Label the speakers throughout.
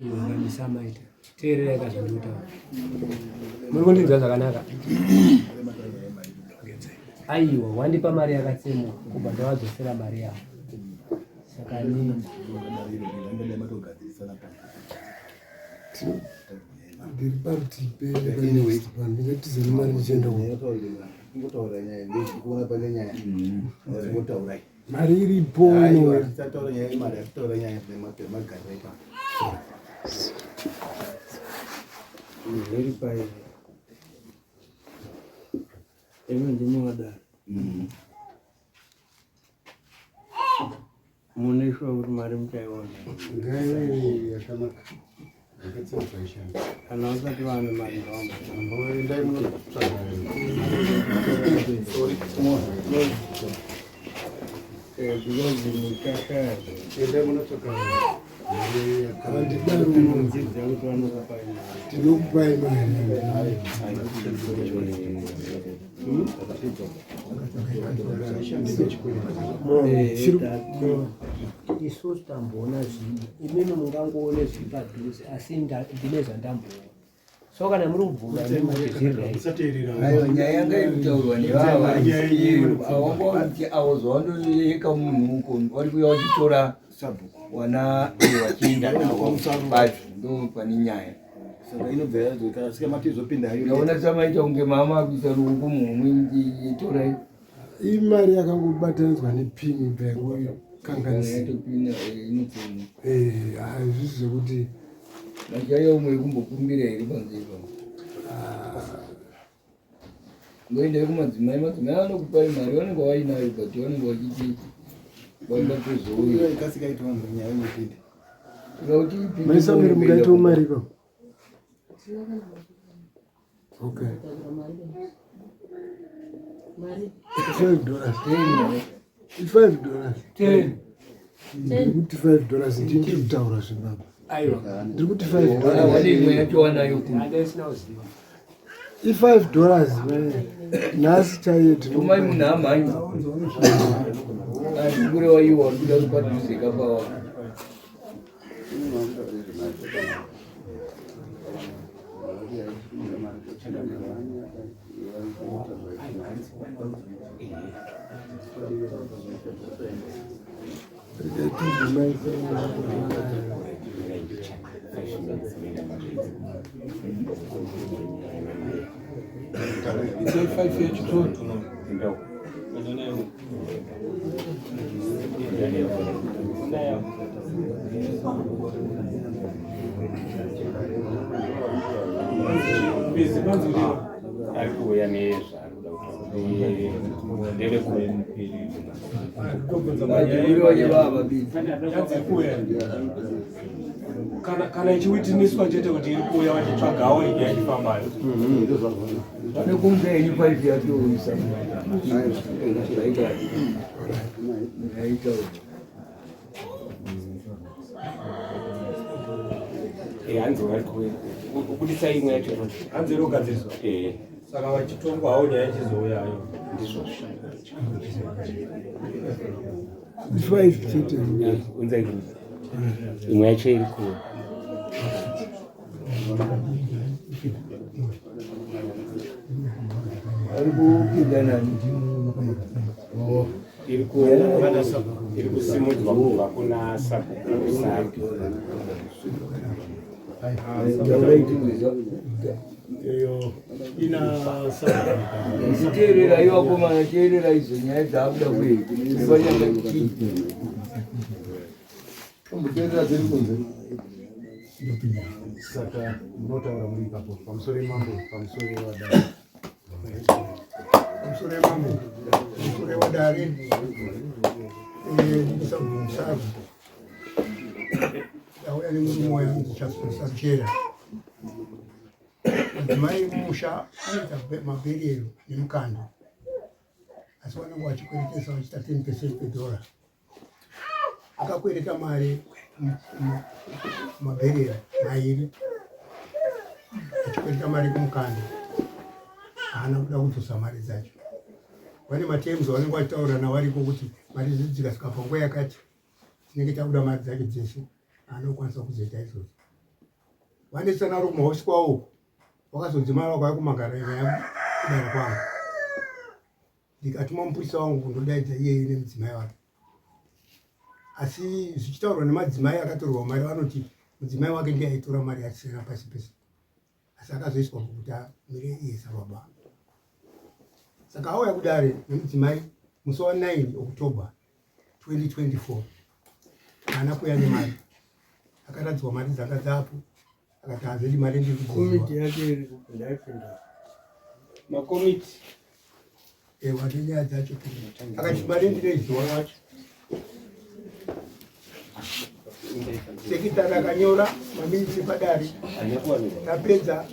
Speaker 1: Musamaita. Teererai ka zvandinotaura. Muri kundinzwa zvakanaka? Aiwa, wandipa mari yakatsemuka kubva ndavadzosera mari yavo. Saka ni
Speaker 2: ndiri parutivi penext plan ndingatize nemari ndichienda mari iripo
Speaker 3: Mune shuwa kuti mari muchaiona.
Speaker 2: Ngaive yakanaka. Yakatsenza ishanda.
Speaker 3: Kana usati vane mari ngawamba.
Speaker 2: Endai munotsvaga.
Speaker 3: Sorry. Eh, because muchashaya.
Speaker 2: Endai munotsvaga. Tinokupai mari.
Speaker 1: Isusu tamboona zvimwe, imimi mungangoone zviri padhuze, asi ndine zvandamboona. So kana muri kubvuma imimi kuti zviri right.
Speaker 4: Aiwa, nyaya yanga iri kutaurwa nevava awangaiti avo zvavandoyeka munhu uko vari kuuya vachitora wana vachienda navo bazi ndo pane nyaya.
Speaker 5: Saka inobva yazoita asika mati izopinda hayo.
Speaker 4: Ndaona samaita kunge mama akuisa ruoko muhomwe itorai.
Speaker 2: Imari yakangobatanidzwa nepini bva yangokanganisa.
Speaker 4: Yatopinda inopinda.
Speaker 2: Eh, hazvisi zvekuti
Speaker 4: machaya umwe yekumbokumbira here panze ipapo. Ngoendai kumadzimai, madzimai anokupai mari vanenge vainayo but vanenge vachiti vanoda kuzouya.
Speaker 5: Ikasika itwa nyaya inopinda.
Speaker 2: Maisamiri mungaitawo mari ipapo. Okay. $5. $5.
Speaker 1: Ten.
Speaker 2: Ndiri kuti $5 ndini kutaura zvebaba.
Speaker 1: Aiwa.
Speaker 2: Ndiri kuti $5.
Speaker 4: Wane imwe yacho wanayo ku.
Speaker 1: Handisina kuziva.
Speaker 2: I $5 nhasi chaiye
Speaker 4: Tumai munhu amhanyi. Andikurewa iwo uri kuda kupadhuze kapawa.
Speaker 6: Ari kuuya nezvaari kuda kutaura ndevekuku.
Speaker 7: Kana ichiwitiniswa chete kuti iri kuuya vachitsvagawo inyaya ichifambayo.
Speaker 4: Pane kunge yenyu 5 yatouyisa.
Speaker 6: Hanzi vari kuuya kubudisa imwe yacho.
Speaker 7: Hanzi iri kugadziriswa. Saka vachitongwa hawo nyaya ichizouyayo.
Speaker 6: Ndizvozvo.
Speaker 2: 5 chete.
Speaker 6: Unzai imwe yacho iri kuuya.
Speaker 4: Ari kupinda nani?
Speaker 6: Iri kusimudzwa kubva kuna sabhuku Rusape.
Speaker 4: Teererai vakomana, teererai idzo nyaya dzaakuda kuita.
Speaker 5: Kumboteerera dziri kunze. Saka munotaura muri ipapo pamusoro yemambo, pamusoro yewadare.
Speaker 2: Pamusoro yemambo, pamusoro yewadare. Sabhuku Musaru. Ndauya nemurume wangu Saruchera. Madzimai emumusha anoita mabheriero nemukando. Asi vanenge vachikweretesa vachiita 10% pedhora. Akakwereta mari mabheriero mairi achikwereta mari kumukando. Haana kuda kudzosa mari dzacho. Vane matems vanenge vachitaura variko kuti mari idzi dzikasvika panguva yakati tinenge takuda mari dzacho dzese. Haana kukwanisa kuzoita izvozvo. Vanetsana vari kumahofisi kwavo uko, vakazodzimara vakauya kumangara nyaya kudare kwangu. Ndikatuma mupurisa wangu kundodaidza iyeye nemudzimai wake. Asi zvichitaurwa nemadzimai akatorwa mari vanoti mudzimai wake ndiye aitora mari achisiyana pasi pese. Asi akazoiswa kuti amire iye sababa. Saka auya kudare nemudzimai musi wa 9 October 2024 haana kuuya nemari akaradzwa mari dzanga dzapo akati hazvedi mari ndiri
Speaker 3: komiti yake iri kupinda
Speaker 6: makomiti
Speaker 2: ewa nenyaya dzacho akati mari ndinoiziwa wacho sekitari akanyora maminitsi padare tapedza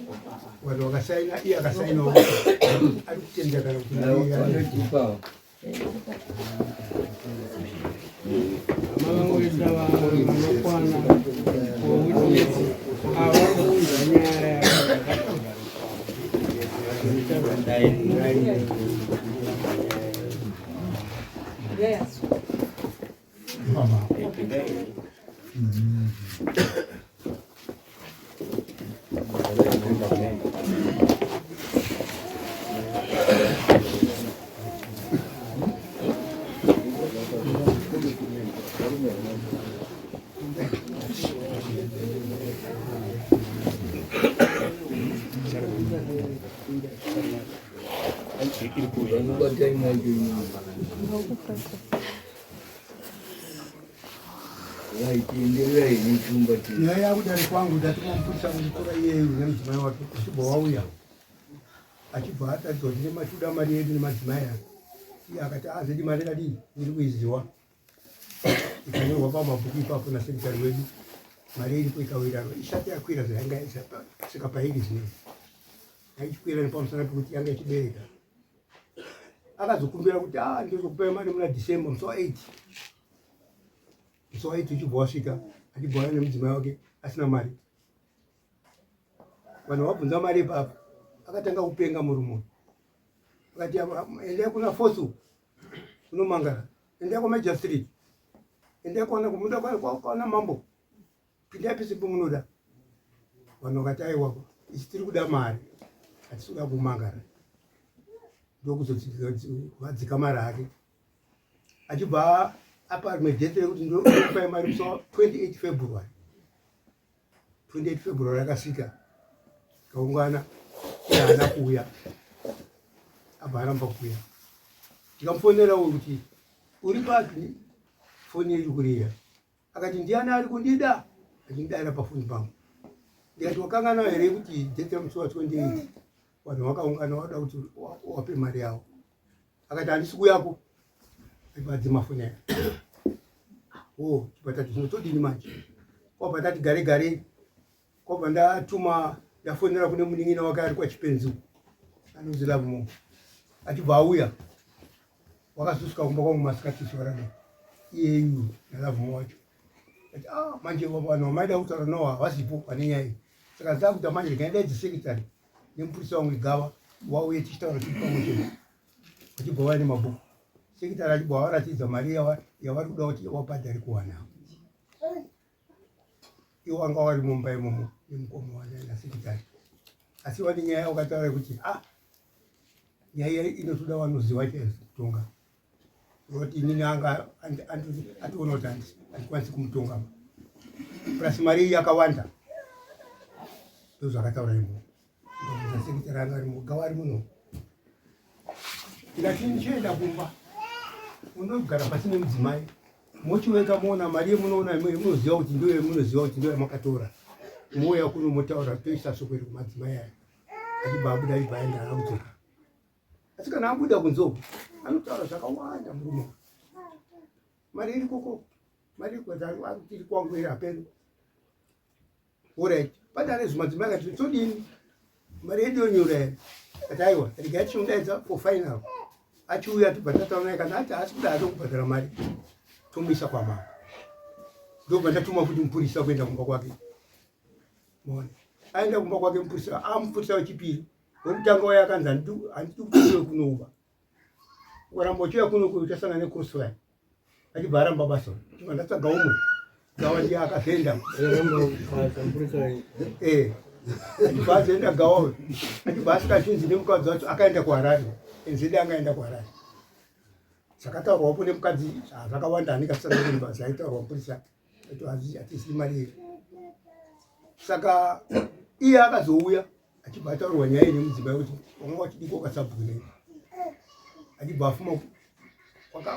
Speaker 2: vanhu vakasaina iye akasainawo ari kutenda kana kuti mari
Speaker 3: Mavangoita vanokwana witness ava kuunza nyaya.
Speaker 2: Mama.
Speaker 4: Vanobata imwe yacho ino. Vaitienderera nechumba chii.
Speaker 2: Nyaya yakudari kwangu ndatuma mupurisa kunditora iyeyu nemudzimai wake achibva wauya achibva atadzwa kuti nematuda mari yedu nemadzimai aya iye akati azvedi mari kadii ndiri kuiziwa ikanyorwa pamabhuku ipapo nasekretary wedu mari iripo ikawirirana isati yakwira zvayanga isvika pairi zvino yaichikwira nepamusana pekuti yanga ichibereka akazokumbira kuti a ah, ndozokupai mari muna December musi wa 8 musi wa 8 uchibva wasvika achibva waya nemudzimai wake asina mari vanhu vabvunza mari ipapo akatanga kupenga murume akati endai kuna fosu unomangara endai kwamajor street endai kwana kumunda kwana mambo pindai pese pemunoda vanhu vakati aiwa isi tiri kuda mari hatisi kuda kumangara ndokuzodzika mari hake achibva apa rimwe date rekuti ndokupai mari musi wa 28 February 28 February akasvika kaungana haana kuuya abva aramba kuuya ndikamufonera uyu kuti uri papi foni iri kurira akati ndiani ari kundida achindidaira pafoni pangu ndikati wakanganwa here kuti date ramusi wa 28 vanhu vakaungana vada kuti wape mari yavo akati handisi kuyako aibva mafoni aya o oh, chibva tati zvino todini manje kwabva tati gare gare kwabva ndatuma ndafonera kune munin'ina wake ari kwachipenzi anonzi Lovemore achibva auya wakazosvika kumba kwangu masikati zuva rano iyeyu naLovemore wacho ati ah manje vanhu vamaida kutaura nawo havasipo pane nyaya iyi saka ndakuita manje regai ndaidze secretary nemupurisa wangu igava wauye tichitaura tiri pamwe chete vachibva vaya nemabhuku secretary achibva varatidza mari yavari kuda kuti wabhadhari kuwana iwo wanga wari mumba imomo nemukoma wake nasekitari asi wani nyaya wakataura yekuti ah nyaya inotoda vanoziva chaizvo kutonga nokuti inini anga ationa kuti handikwanisi kumutonga plus mari iyi yakawanda ndozvakataura imomo ndabvunza anga ari mugawa ari muno ndikati ndichienda kumba unogara pasi nemudzimai mochiweka moona mari yemunoona munoziva kuti ndiyo yemunoziva kuti ndiyo yamakatora mouya kuno motaura toisa shoko iri kumadzimai aya achibva abuda achibva aenda akudzoka asi kana abuda kunze uku anotaura zvakawanda murume mari iri koko mari iri kwangu iri hapeno Alright, padare zvimadzimai akati todini? Mari yedu yonyura here? Ati aiwa, regai tichimudaidza for final. Achiuya tobva tataura naye kana ati haasi kuda hake kubhadhara mari tomuisa kwamambo. Ndobva ndatuma futi mupurisa kuenda kumba kwake. Maona. Aenda kumba kwake mupurisa, amupurisa wechipiri. Wekutanga waya akanzi handidi kuti uye kunouba. Ukaramba uchiuya kuno uchasangana necrossfire. Achibva aramba basa. Chibva ndatsvaga umwe. Gawa ndiye akazoenda. Eh. Achibva azoenda Gawa uyu. Achibva asvika achinzi nemukadzi wacho akaenda kuHarare. Enzedi angaenda kuHarare. Zvakataurwapo nemukadzi zvakawanda anenge asisana zvaitaurwa mupurisa. Hatisi mari yedu. Saka iye akazouya achibva ataurwa nyaya iyi nemudzimai kuti wanga wachidikwa ukasabhuku nei achibva afuma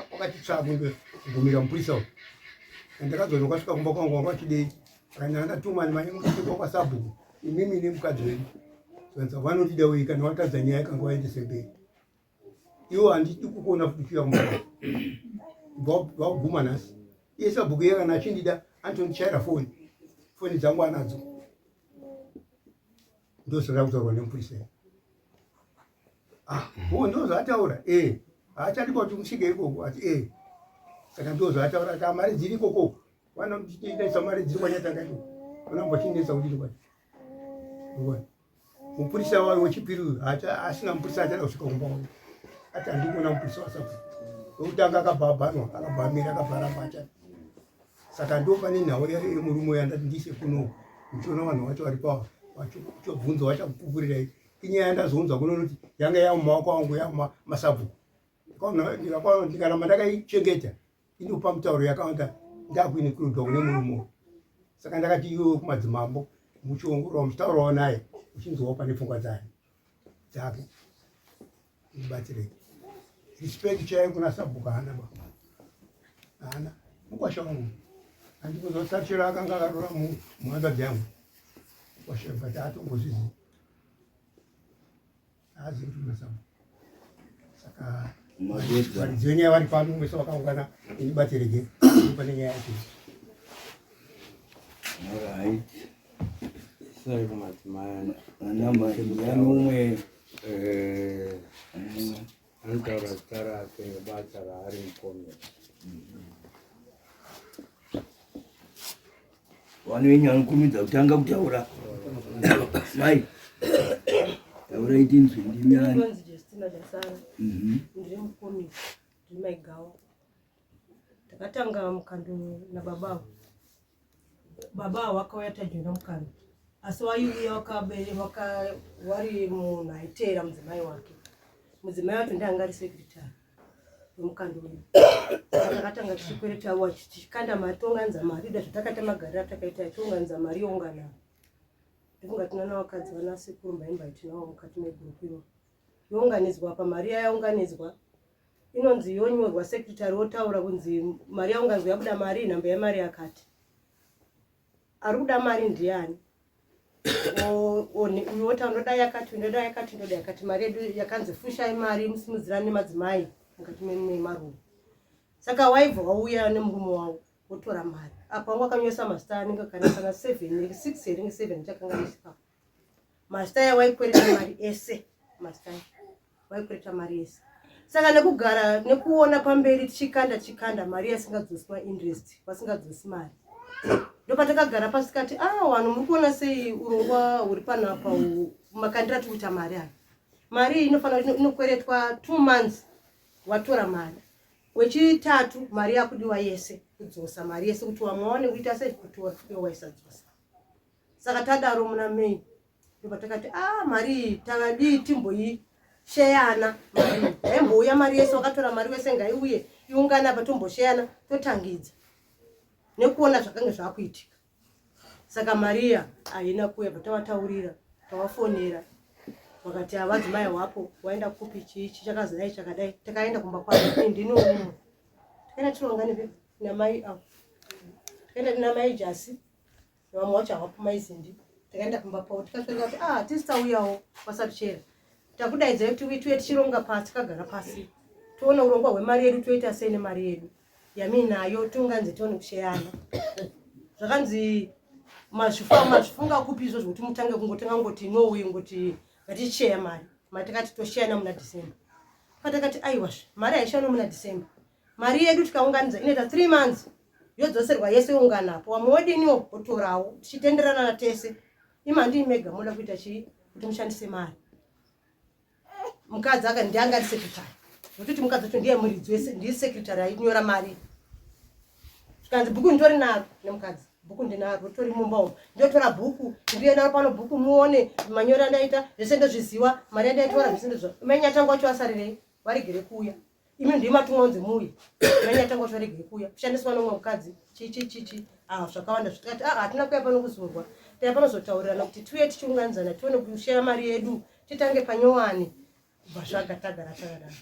Speaker 2: kwakati tsvaa kunge kugumira mupurisa uyu andakazoona kwasvika kumba kwangu wanga wachidei kana andatuma nemanye muchidikwa kwasabhuku imimi nemukadzi wenyu zvanza vanotida wei kana watadza nyaya kanga waendese mberi iwo handidi kukuona futi uchiuya kumba vakuguma nhasi iye sabhuku iye kana achindida anotondichaira foni foni dzangu anadzo ndozvada kutaurwa nemupurisa ah o ndozvaataura e eh, haachadi kuti musvike ikoko ati e eh. saka ndozvaataura ati ah, mari dziri ikoko vanoita mari dziri kwanyatanga ikoko vanambochinetsa kudini kwacho mupurisa wayo wechipiri uyu asina mupurisa achada kusvika kumba uyu ati handikuona mupurisa wasabhuku wekutanga akabva abhanwa akabva amira akabva aramba achada saka ndo pane nhau yemurume uyo andati ndiise kuno muchiona vanhu vacho vari pawa vachobvunza vachakupupurirai inyaya yandazounza kuno noti yanga yamumaoko angu yamumasabhuku ndikaramba ndakaichengeta inopa mutauro yakawanda ndakuinikirudwa kune murume uyu saka ndakati iwewe kumadzimambo muchiongorora muchitaurawo naye uchinzwawo pane pfungwa dzake dzake mubatsirei respect chaiyo kuna sabhuku haana ba haana mukwasha wangu andikuzosachira akanga akarora muhanzvadzi yangu kwasha but atombozvizivi haazivi kuti kuna sabhuku saka varidzi venyaya vari pano vese vakaungana inibatsirege pane nyaya yacho.
Speaker 4: Alright.
Speaker 3: Isai kumadzimai.
Speaker 4: Ana mai umwe
Speaker 3: eh, anotaura zita rake nebasa raari mukomera.
Speaker 4: Vano wenyu anokurumidza kutanga kutaura. Mai. Taurai tinzwe ndimi ani.
Speaker 8: Ndinonzi Justina Jasara. Ndiri mukomisi, ndiri mai Gawa. Takatanga mukando nababa avo. Baba avo vakauya tajoina mukando. Asi waiuya wakabe waka wari munhu aiteera mudzimai wake. Mudzimai wacho ndiye anga ari secretary wemukando uyu. Saka takatanga tichikwereta tichikanda mari tounganidza mari ida zvatakaita magariro atakaita tounganidza mari youngana. Ndofunga tinana vakadzi vana sekuru mbaimbai tinawo mukati megurupu iro. Younganidzwa apa mari yaunganidzwa inonzi yonyorwa secretary wotaura kunzi mari yaunganidzwa yabuda mari nhamba yemari yakati. Ari kuda mari ndiani? Uyu wotaura ndoda yakati ndoda yakati ndoda yakati mari yedu yakanzi fushai mari musimudzirane nemadzimai mukati memaruva. Saka waibva wauya nemurume wavo wotora mari apa wanga wakanyoresa mazita anenge kana kana 7 6 here 7 chakanganisa ipapo mazita aya waikwereta mari ese mazita aya waikwereta mari ese saka nekugara nekuona pamberi tichikanda tichikanda mari yasingadzosi mainterest vasingadzosi mari ndopatakagara pasi tikati ah vanhu muri kuona sei urongwa huri panapa makandira tiri kuita mari aya mari iyi inofanira inokweretwa 2 months watora mari Wechitatu mari yakudiwa yese kudzosa mari yese kuti wamwe waone kuita sei kutora iwe waisadzosa. Saka tadaro muna May ndobva takati ah mari iyi takadii timboisheyana mari iyi yaimbouya mari yese wakatora mari wese ngaiuye iungane apa tombosheyana totangidza nekuona zvakange zvakuitika. Saka Maria haina kuuya but tavataurira tavafonera vakati havadzimai hwapo waenda kupi chii chakazodai chakadai takaenda kumba kwavo ndini umwe takaenda tirongani namai avo takaenda tinamai jasi vamwe wacho havapo maizindi takaenda kumba kwavo tikasvika kuti ah tisi tauyawo kwasatuchera takudaidzai kuti tuye tichironga pasi tikagara pasi toona urongwa hwemari yedu toita sei nemari yedu yaminayo tonganzi tione kusheyana zvakanzi mazvifunga mazvifunga kupi izvozvo kuti mutange kungotanga kungoti no ngoti ngaticheya mari mari takati tosheyana muna December patakati aiwazve mari haishano muna December mari yedu tikaunganidza inoita 3 months yodzoserwa yese younganapo wamwe wediniwo wotorawo tichitenderana tese imi handii mega moda kuita chii kuti mushandise mari mukadzi aka ndiye anga ari secretary nekuti mukadzi wacho ndiye muridzi wese ndiye secretary ainyora mari. Zvikanzi bhuku nditori naro nemukadzi, bhuku ndinaro ritori mumba umu, ndotora bhuku ndiuye naro pano, bhuku muone manyoro andaita zvese ndozviziwa, mari yandaitora zvese ndozviziwa. Mai Nyatango wacho vasarirei, varegere kuuya. Imi ndimi matumwa kunzi muuye, mai Nyatango wacho varegere kuuya, kushandiswa nomumwe mukadzi chi chi chi chi, ah, zvakawanda zvitikati ah, hatina kuuya pano kuzorwa, taiya panozotaurirana kuti tiuye tichiunganidzana tione kusheya mari yedu titange panyowani. Kubva zvaga tagara takadaro.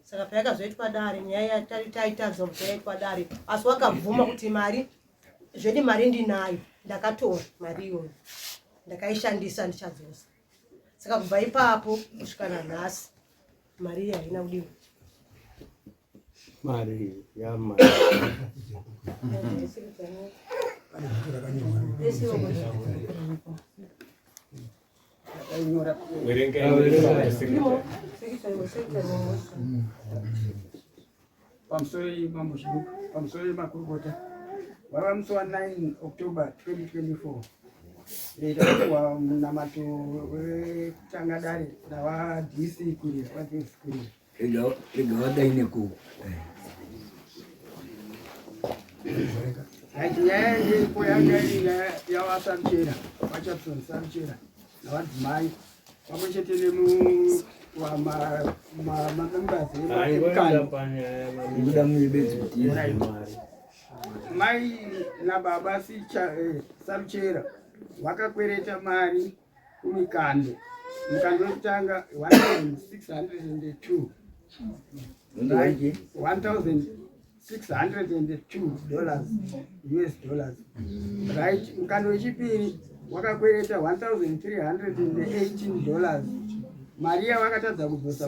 Speaker 8: Saka payakazoitwa dare nyaya taitadzwa kuti yaitwa dare, asi wakabvuma kuti mari zvedi mari ndinayo, ndakatora mari iyoyo ndakaishandisa ndichadzosa. Saka kubva ipapo kusvika nanhasi mari iyi haina kudini
Speaker 3: mari yamari
Speaker 9: Pamusoro mambo Chibuku, pamusoro makurukota, wava musi wa 9 October 2024 tapiwa munamato wekutanga dare nava DC Kurira, vaJames Kurira.
Speaker 4: Rega vadai nekuku.
Speaker 9: Nyaya iripo yanga iri nyaya yavaSaruchera, vaChapson Saruchera navadzimai pamwe chete nemamembers
Speaker 3: Aingoenda panyaya
Speaker 4: Ndikuda muibedzi kuti
Speaker 9: Right. Mai nababa Saruchera vakakwereta mari kumikando. Mukando wekutanga 1602
Speaker 4: Right.
Speaker 9: $1,602 US dollars. Right. Mukando wechipiri wakakwereta $1,318. Mari yavakatadza kudzosa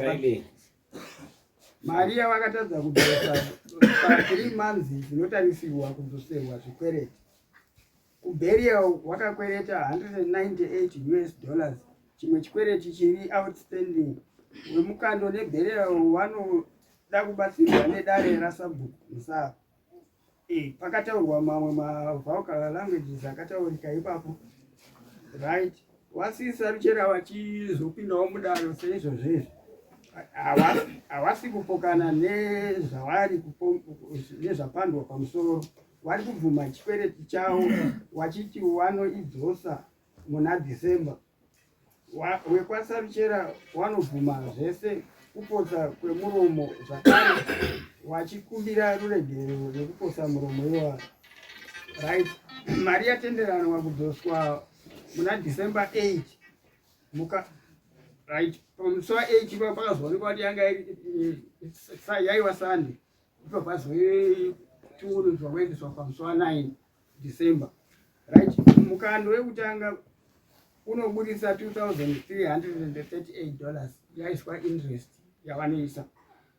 Speaker 9: mari yavakatadza kudzosa pa 3 months dzinotarisirwa kudzoserwa zvikwereti. KuBurial wakakwereta 198 US dollars, chimwe chikwereti chiri outstanding. Wemukando neBurial vanoda kubatsirwa nedare rasabhuku Musava. Pakataurwa mamwe mavocal languages akataurika ipapo. Right. Wasisa Ruchera vachizopindawo mudaro seizvozvo izvi. Havasi kupokana nezvavari nezvapandwa pamusoro. Vari kubvuma chikwereti chavo vachiti vanoidzosa muna December. WekwaSaruchera wanobvuma zvese kupotsa kwemuromo zvakare vachikumbira ruregerero nekupotsa muromo iwaro. Right. Mari yatenderanwa kudzoswa muna December 8 muka right pamusi wa 8 ipapo pakazoonekwa kuti yanga yaiwa Sunday. Ipo pazoitungunudzwa kuendeswa pamusi wa 9 December. Right, mukando wekutanga unoburitsa $2,338 yaiswa interest yavanoisa.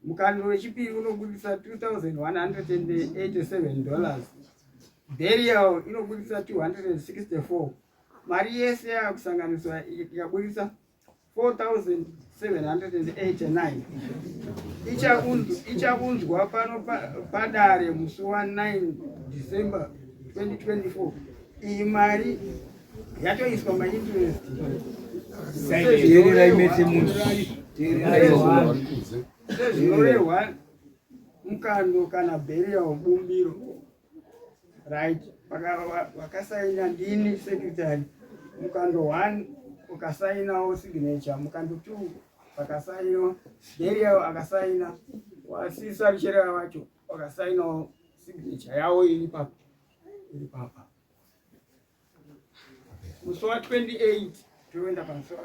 Speaker 9: Mukando wechipiri unoburitsa $2,187. Burial inoburitsa 264. Mari yese yakusanganiswa ikaburitsa 4789 ichaunzwa pano padare musi wa 9 December 2024. Iyi mari yatoiswa mainterest sezvinorehwa mukando kana burial bumbiro. Right, vakasaina ndini secretary, mukando 1 ukasainawo signature, mukando 2 vakasainwa, Burial akasaina, wasisa Ruchera wacho wakasainawo signature yawo iri papa, iri papa. Musi wa 28 toenda pamusi wa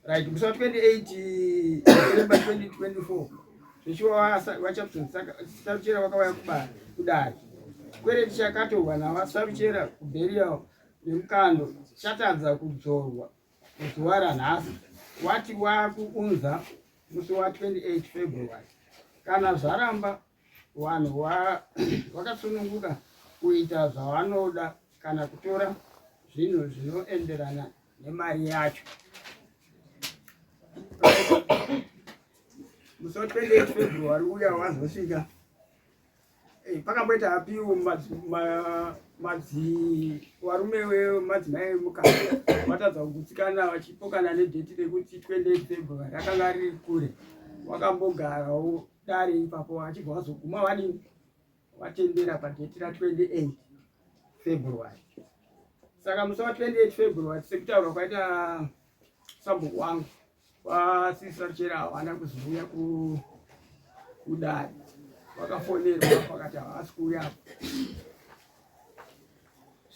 Speaker 9: Right, musi wa 28 December 2024 zvichiwa vaChapson Saruchera vakauya kudare. Chikwereti chakatorwa navaSaruchera kuBurial nemukando chatadza kudzorwa muzuva ranhasi. Wati wakuunza musi wa 28 February. Kana zvaramba vanhu vakasununguka kuita zvavanoda kana kutora zvinhu zvinoenderana nemari yacho. Musi wa 28 February uya wazosvika pakamboita apiwo varume vemadzimai emukati vatadza kugutsikana vachipokana nedheti rekuti 28 February akanga riri kure, wakambogarawo dare ipapo vachibva vazoguma vadini. Watendera padheti ra 28 February. Saka musi wa 28 February, sekutaura kwaita sabhuku wangu, vasisi Saruchera havana kuzouya kudare. Vakafonerwa vakati havasi kuuya.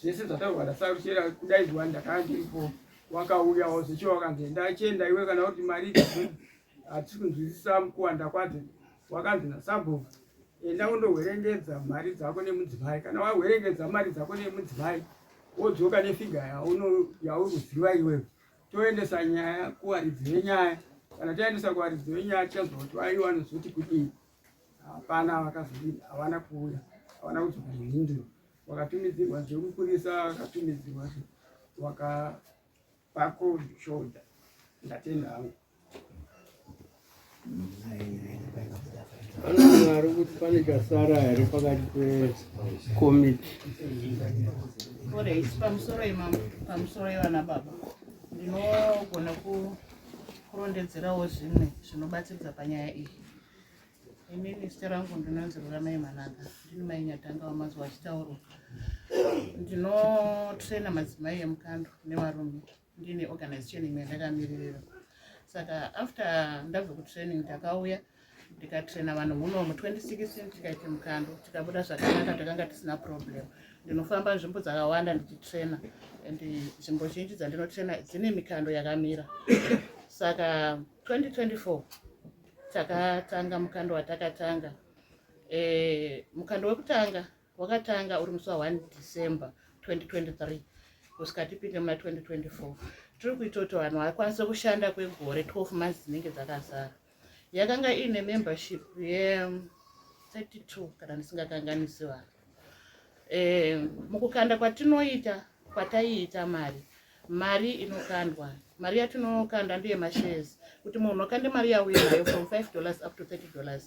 Speaker 9: Zvese zvataurwa naSaruchera kudaidzwa, ndakanga ndiripo, wakauyawo zvechiwa, wakanzi enda, chienda iwe, kana kuti mari idzi hatisi kunzwisisa kuwanda kwadzo. Wakanzi nasabhuku, enda undohwerengedza mari dzako nemudzimai. Kana wahwerengedza mari dzako nemudzimai, wodzoka nefigure yauri kuziva iwewe, toendesa nyaya kuvaridzi venyaya. Kana taendesa kuvaridzi venyaya, tichanzwa kuti aiwa anozoti kudii. Hapana vakazodii, havana kuuya, havana kudzoka nemhinduro. Wakatumidzirwa zvekupurisa, wakatumidzirwa, wakapa cold shoulder. Ndatenda hangu.
Speaker 3: Pane ari kuti pane chasara here pakati pekomiti?
Speaker 10: Alright, pamusoro imam, pamusoro yevana baba, ndinogona kurondedzerawo zvimwe zvinobatsiridza panyaya iyi. Inini zita rangu ndinonzi Ruramai Manaka, ndini mai Nyatanga wamazuva achitaurwa. Ndinotraina madzimai emukando nevarume, ndine organization imwe yandakamiririra. Saka after ndabva kutraining, ndakauya ndikatraina vanhu muno mu2016, tikaita mukando, tikabuda zvakanaka, takanga tisina problem. Ndinofamba nzvimbo dzakawanda ndichitraina, and nzvimbo zhinji dzandinotraina dzine mikando yakamira. Saka 2024 takatanga mukando watakatanga, mukando wekutanga wakatanga uri musi wa1 December 2023 kusvika tipinde muna 2024. Tiri kuita kuti vanhu vakwanise kushanda kwegore, 12 months dzinenge dzakazara. Yakanga iine membership ye32 kana ndisingakanganisi vanhu. Mukukanda kwatinoita, kwataiita mari inokandwa, mari yatinokanda ndeyemashares, kuti munhu akande mari yauye nayo from $5 up to $30.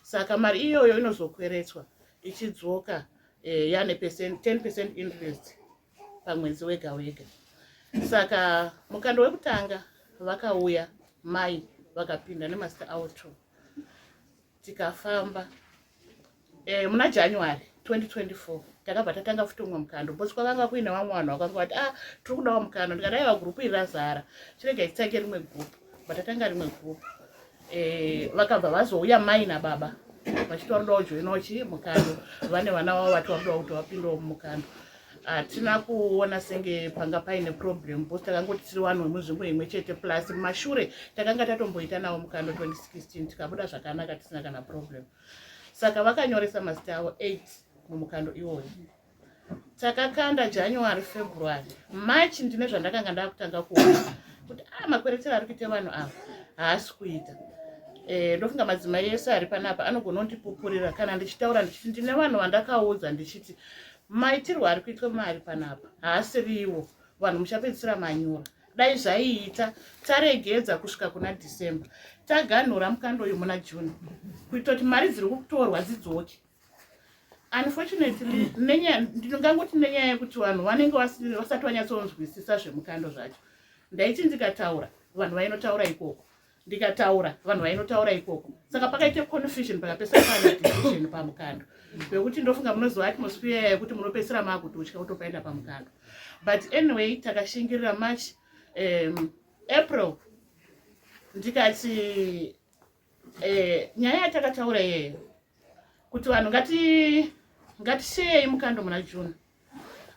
Speaker 10: Saka mari iyoyo inozokweretswa ichidzoka yane 10% interest pamwedzi wega wega. Saka mukando wekutanga vakauya mai, vakapinda nemazita avo two. Tikafamba muna January 2024 takabva tatanga futi umwe mukando, because kwakanga kuine vamwe vanhu vakanga vati, "Ah, tiri kudawo mukando." Ndikati, "Aiwa, gurupu iri razara, chirega titange rimwe gurupu." Vatatanga rimwe gurupu, vakabva vazouya mai nababa vachiti vari kudawo joinawo chi mukando, vane vana vavo, vati vari kudawo kuti vapindewo mumukando. Hatina kuona senge panga paine problem, because takangoti tiri vanhu vemunzvimbo imwe chete, plus mumashure takanga tatomboita navo mukando 2016, tikabuda zvakanaka tisina kana problem. Saka vakanyoresa mazita avo 8 mumukando iwoyo. Takakanda January, February, March. Ndine zvandakanga ndakutanga kuona kuti a ah, makweretero ari kuita vanhu ava haasi kuita. Ndofunga madzimai ese ari panapa anogona kundipupurira kana ndichitaura ndichiti ndine vanhu vandakaudza ndichiti maitirwo ari kuitwa mari panapa haasiriwo, vanhu muchapedzisira manyura. Dai zvaiita taregedza kusvika kuna December, taganhura mukando uyu muna June, kuita kuti mari dziri kutorwa dzidzoke. Unfortunately, ndingangoti nenyaya yekuti vanhu vanenge vasati vanyatsonzwisisa zvemukando zvacho, ndaiti ndikataura vanhu vainotaura ikoko, ndikataura vanhu vainotaura ikoko, saka pakaita confusion, pakapesera pana decision pamukando pekuti ndofunga munoziva atmosphere yekuti munopesera maakutotya kutopaenda pamukando. But anyway, takashingirira March, April. Ndikati nyaya yatakataura iyeyo kuti vanhu ngatisheyei mukando muna June,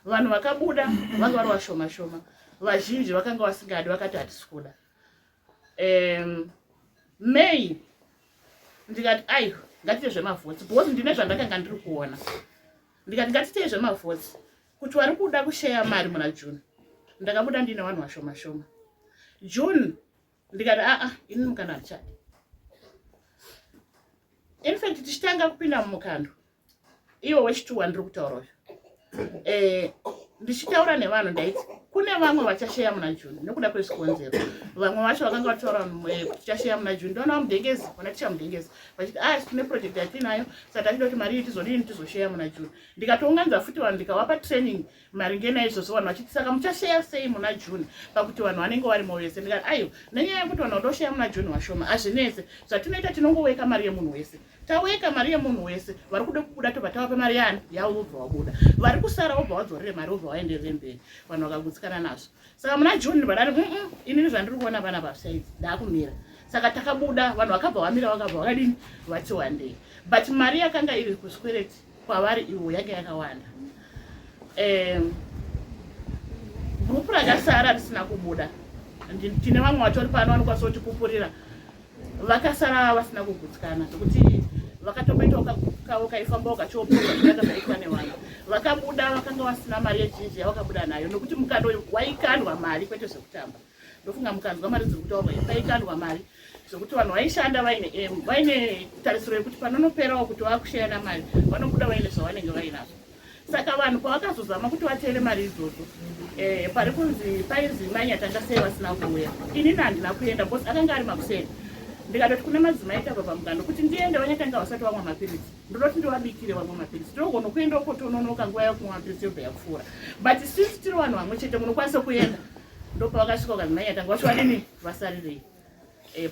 Speaker 10: vanhu vakabuda vanga vari vashoma shoma. Vazhinji vakanga vasingadi, vakati hatisi kuda. May ndikati, "Aiwa, ngatiite zvemavotes," because ndine zvandakanga ndiri kuona. Ndikati ngatiitei zvemavotes kuti vari kuda kusheya mari muna June. Ndakabuda ndiine vanhu vashoma shoma June. Ndikati, "Aa, ini mukando handichadi." In fact, tichitanga kupinda mumukando iwo wechituwa ndiri kutaura uyu, ndichitaura nevanhu ndaiti kune vamwe vachasheya muna June nekuda kwezvikonzero. Vamwe vacho vakanga vataura kuti tichasheya muna June, ndoona vamudhengezi, vana ticha Mudhengezi, vachiti, "A, tine project yatinayo, saka tachida kuti mari iyi tizodini, tizosheya muna June." Ndikatounganidza futi vanhu, ndikavapa training maringe naizvozvo. Vanhu vachiti, "Saka muchasheya sei muna June pakuti vanhu vanenge varimo vese?" Ndikati, "Aiwa, nenyaya yekuti vanhu vadosheya muna June vashoma, hazvinetse. Zvatinoita, tinongoweka mari yemunhu wese." Taweka mari yemunhu wese, vari kuda kubuda tobva tavapa mari yani yavo vobva vabuda, vari kusara vobva vadzorere mari vobva vaenderere mberi. Vanhu vakagutsikana nazvo. Saka muna June vadari inini zvandiri kuona vana vasaidzi ndakumira. Saka takabuda, vanhu vakabva vamira, vakabva vakadini vati wandei, but mari yakanga iri kusikwereti kwavari ivo yanga yakawanda. Gurupu rakasara risina kubuda, tine vamwe vatori pano vanokwanisa kutipupurira, vakasara vasina kugutsikana zvekuti vakatomboitawo kavo kaifambawo kachiopurwa zvakanga zvaitwa nevanhu vakabuda vakanga vasina mari yezhinji yavakabuda nayo, nekuti mukando waikandwa mari kwete zvekutamba. Ndofunga mukanzwa mari dziri kutaurwa, paikandwa mari zvekuti vanhu vaishanda vaine aim, vaine tarisiro yekuti panonoperawo kuti vakusheyana mari vanobuda vaine zvavanenge vainazvo. Saka vanhu pavakazozama kuti vatere mari idzodzo, pari kunzi painzi manyatanga sei vasina kuuya. Inini handina kuenda because akanga ari makuseni, ndikatoti kune madzimai tabva pamugando kuti ndiende, vanyatanga vasati vamwa mapiritsi, ndinoti ndivabikire vamwe mapiritsi, tinogona kuenda uko tononoka nguva yekumwa mapiritsi yobva yapfuura, but since tiri vanhu vamwe chete munokwanisa kuenda. Ndopavakasvika vakanzi manyatanga vacho vadini vasarirei.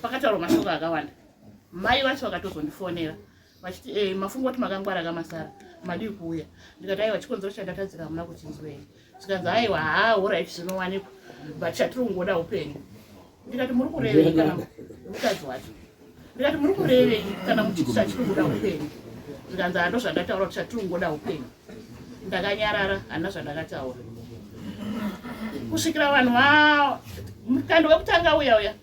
Speaker 10: Pakataurwa mashoko akawanda, mai vacho vakatozondifonera vachiti mafungo kuti makangwara kamasara madii kuuya. Ndikati aiwa, chikonzero chandatadzira hamuna kuchinzwei. Zvikanzi aiwa, haa horait zvinowanikwa, but chatiri kungoda upenyu. Ndikati muri kurevei kana mukadzi wacho, ndikati muri kurevei kana muchiti chatiri kuda upenyu? Zvikanzi hando zvandataura kuti chatiri kungoda upenyu. Ndakanyarara, handina zvandakataura kusvikira vanhu mukando wekutanga uya uya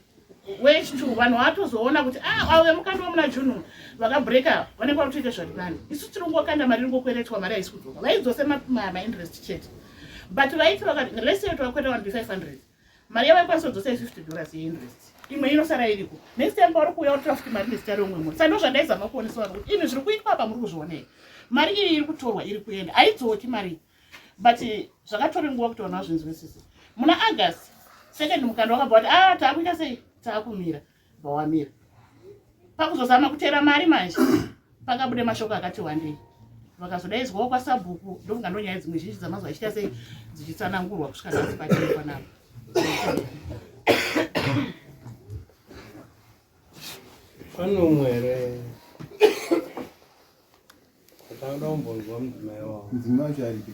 Speaker 10: wechitu, vanhu vatozoona kuti avo vemukando wemuna June vakabreaka vanenge vari kutoita zvati nani, isu tiri kungokanda mari ringokweretwa, mari haisi kudzoka, vaidzose mainterest chete. But vaiti vakati lese kuti vakweta vanhu 500, mari yavaikwanisa kudzosa i$50 yeinterest, imwe inosara iriko. Next time pauri kuuya utora futi mari nezita reumwe munhu. Saka ndo zvandaizama kuonesa vanhu kuti ini zviri kuitwa apa muri kuzvionei, mari iyi iri kutorwa iri kuenda, haidzoki mari iyi. But zvakatora nguva kuti vanhu vazvinzwisise. Muna August second mukando wakabva wati taakuita sei, taakumira, bva wamira. Pakuzozama kutera mari manje pakabude mashoko akati wandei, vakazodaidzwawo kwasabhuku. Ndofunga ndo nyaya dzimwe zhinji dzamazuva achiita sei dzichitsanangurwa kusvika nhasi patiri panapa.
Speaker 3: Pane umwe here atangada kumbonzwa mudzimai wavo?
Speaker 5: Mudzimai wacho aripi?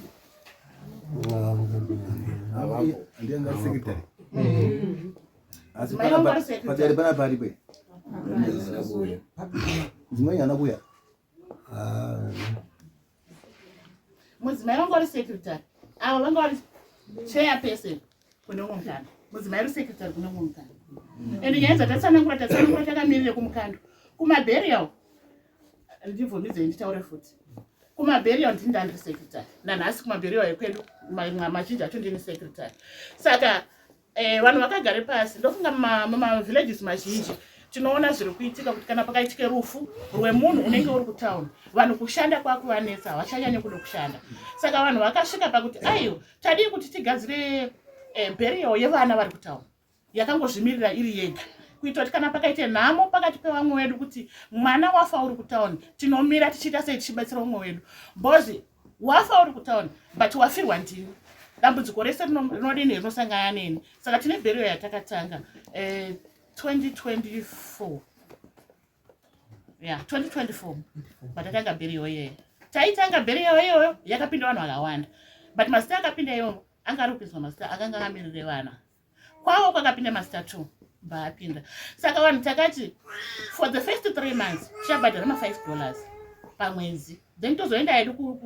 Speaker 5: Ndiye ari secretary. Asi
Speaker 10: Mudzimai wangu ari secretary.
Speaker 5: Padare panapa aripo. Mudzimai haana kuuya.
Speaker 10: Mudzimai vangu vari secretary, ava vanga vari chairperson kune umwe mukando, mudzimai ari secretary kune umwe mukando. And nyaya dzatatsanangura tatsanangura takamirire kumukando kumaburial. Ndibvumidzei nditaure futi kumaburial, ndini ndandiri secretary nanhasi kumaburial ekwedu, mazhinji acho ndini secretary. Saka vanhu vakagare pasi, ndofunga mumavillages mazhinji tinoona zviri kuitika kuti kana pakaitike rufu rwemunhu unenge uri kutauni, vanhu kushanda kwakuvanetsa, havachanyanyi kuda kushanda. Saka vanhu vakasvika pakuti aiwa, tadii kuti tigadzire burial yevana vari kutauni yakangozvimirira iri yega, kuita kuti kana pakaite nhamo pakati pevamwe wedu kuti mwana wafa uri kutauni, tinomira tichiita sei tichibatsira umwe wedu, because wafa uri kutauni but wafirwa ndiwe, dambudziko rese rinodini rinosangana neni. Saka tine burial yatakatanga 2024, yeah, 2024 patatanga burial iyoyo. Taitanga burial iyoyo yakapinda vanhu vakawanda, but mazita akapinda iyoyo anga ari kupinzwa mazita akanga amirire vana kwavo, kwakapinda mazita 2 baapinda. Saka vanhu takati for the first 3 months tichabhadhara ma$5 pamwedzi, then tozoenda hedu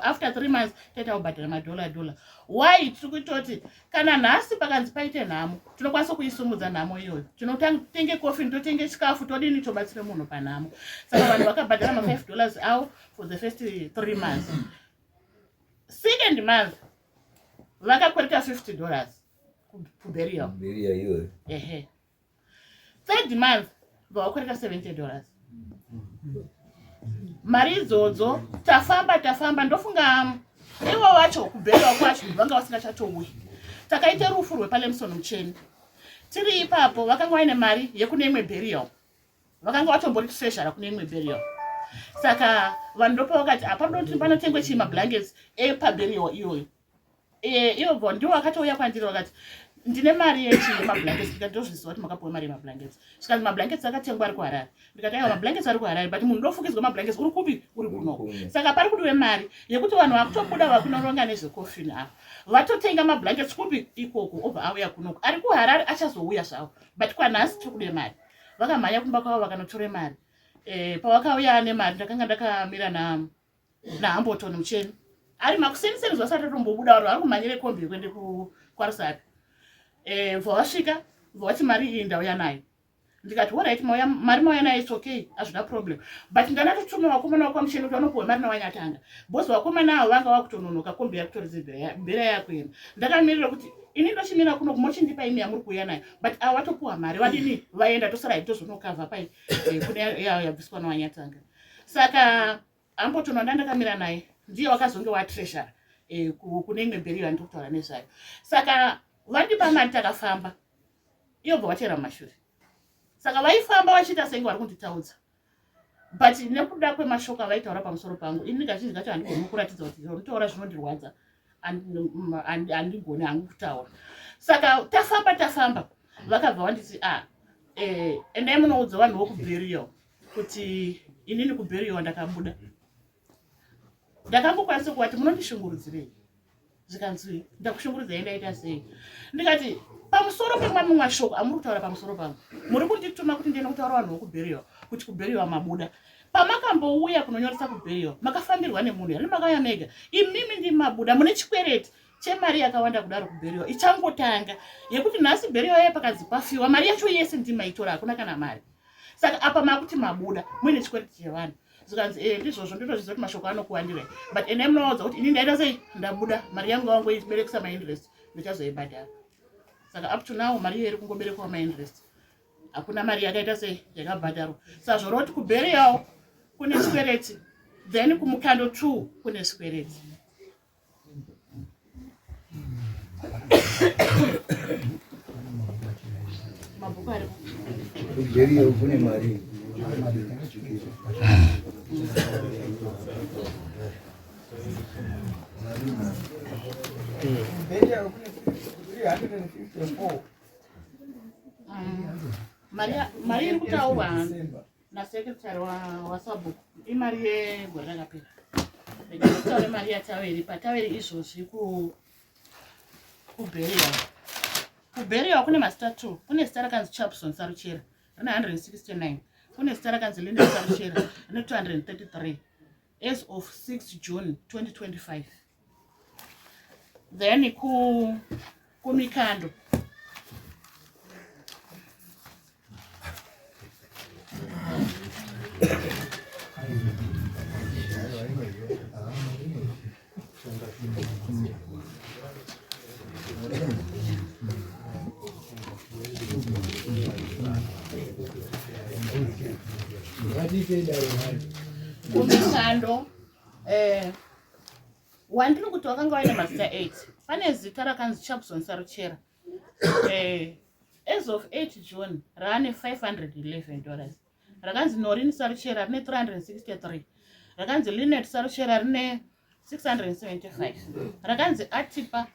Speaker 10: after 3 months toita kubhadhara madollar dollar. Why tiri kuitoti kana nhasi pakanzi paite nhamo, tinokwanisa kuisumudza nhamo iyoyo, tinotenge coffin, totenge chikafu, todini, tobatsire munhu panhamo. Saka vanhu vakabhadhara ma$5 avo for the first 3 months. Second month vakakwereta $50 kuburial.
Speaker 4: Burial iyoyo.
Speaker 10: Ehe. Third month vakakwereta $70. Mari idzodzo tafamba tafamba, ndofunga ivo vacho kuburial kwacho vanga vasingachatouyi. Takaita rufu rwepaLemson Mucheni, tiri ipapo vakanga vaine mari yekune imwe burial, vakanga vatombori treasurer kune imwe burial. Saka vanhu ndopa vakati hapanoda kuti panotengwe chii, mablankets epaburial iyoyo. Eh, ivo ndiwo vakatouya kwandiri vakati ndine mari yechi yemablankets ndikati ndozviziva kuti makapiwa mari yemablankets zvikanzi mablankets akatengwa ari kuharare ndikati aiwa mablankets ari kuharare but munhu ndofukidzwa mablankets uri kupi uri kunoko saka pari kudiwe mari yekuti vanhu vakutobuda vakunoronga nezvekofini ava vatotenga mablankets kupi ikoko obva auya kunoko ari kuharare achazouya zvavo but kwanhasi tiri kude mari vakamhanya kumba kwavo vakanotora mari eh, pavakauya nemari ndakanga ndakamira na naHambleton Mucheni ari makuseniseni zuva sati atombobuda vanhu vari kumhanyira kombi yekuende kwaRusape eh, bva vasvika bva vati mari iyi ndauya nayo ndikati horait mari mauya nayo its okay hazvina problem but ndanatotuma vakomana vakwamucheni kuti vanopuwa mari navanyatanga bcause vakomana avo vanga vakutononoka kombi yakutoridza mbera yakuenda ndakamirira kuti ini ndochimira kuno kumochindipa imi yamuri kuuya nayo but ava vatopuwa mari vadini vaenda tosara tozonokavha pai eh, kune yabviswa navanyatanga saka Ambotono ndandakamira naye ndiye wakazonge watreasurer eh, kune imwe mberi iyo yandiri kutaura nezvayo saka vandipa mari takafamba iyo bva vateera mumashure saka vaifamba vachiita senge vari kunditaudza but nekuda kwemashoko avaitaura pamusoro pangu ini kazhinji kacho handigoni kuratidza kuti zvinotaura zvinondirwadza handigoni hangu kutaura saka tafamba tafamba vakabva vanditi a ah, eh, endai munoudza vanhu vokuburial kuti inini kuburial ndakabuda ndakangokwanisa kuvati munondishungurudzirei zvikanzi ndakushungurudzai ndaita sei ndikati pamusoro pemamwe mashoko amuri kutaura pamusoro pangu muri kundituma kuti ndiende kutaura vanhu vokuburial kuti kuburial mabuda pamakambouya kunonyoresa kuburial makafambirwa nemunhu here makauya mega imimi ndimabuda mune chikwereti chemari yakawanda kudaro kuburial ichangotanga yekuti nhasi burial yaye pakanzi pafiwa mari yacho yese ndimaitora hakuna kana mari saka apa makuti mabuda muine chikwereti chevanhu zvikanzi e ndizvozvo ndinozviziva kuti mashoko anokuwandirai but endai munovaudza kuti ini ndaita sei ndabuda mari yangu vangoiberekesa mainterest ndichazoibhadhara saka up to now mari iyo iri kungoberekwawo mainterest hakuna mari yakaita sei yakabhadharwa saka zvoreva kuti kuburial kune chikwereti then kumukando two kune chikwereti mabhuku ari
Speaker 4: kuburial kune mari
Speaker 9: Burial kune 354.
Speaker 10: Mari iri kutaurwa nasekretary wasabhuku imari yegore rakapera rega nditaure mari yataveri pataveri izvozvi kuburial kuburial kune mazita two kune zita rakanzi chapson saruchera rine 169 kune zita rakanzi linda saruchera rine 233 as of 6 June 2025 then ku kumikando kumikando eh, wandiri kuti wakanga waine mazita 8 pane zita rakanzi chapson saruchera eh, as of 8 June raane 511 dollars rakanzi Norin Saruchera rine 363 rakanzi Linet Saruchera rine 675 rakanzi Atipa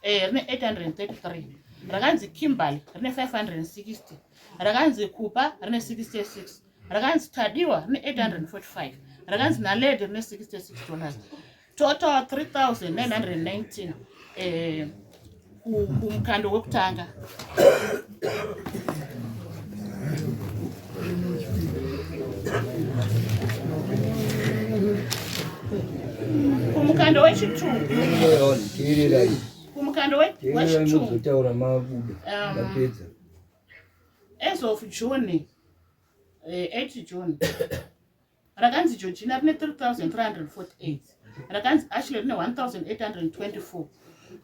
Speaker 10: eh, rine 833 rakanzi Kimberly rine 560 rakanzi Kupa rine 66 rakanzi Tadiwa rine 845 rakanzi Naledi rine 66 dollars total 3919 eh, kumukando wekutanga kumukando wechitu kumukando wechitu as of June 8 June rakanzi Georgina rine 3348 rakanzi Ashley rine 1824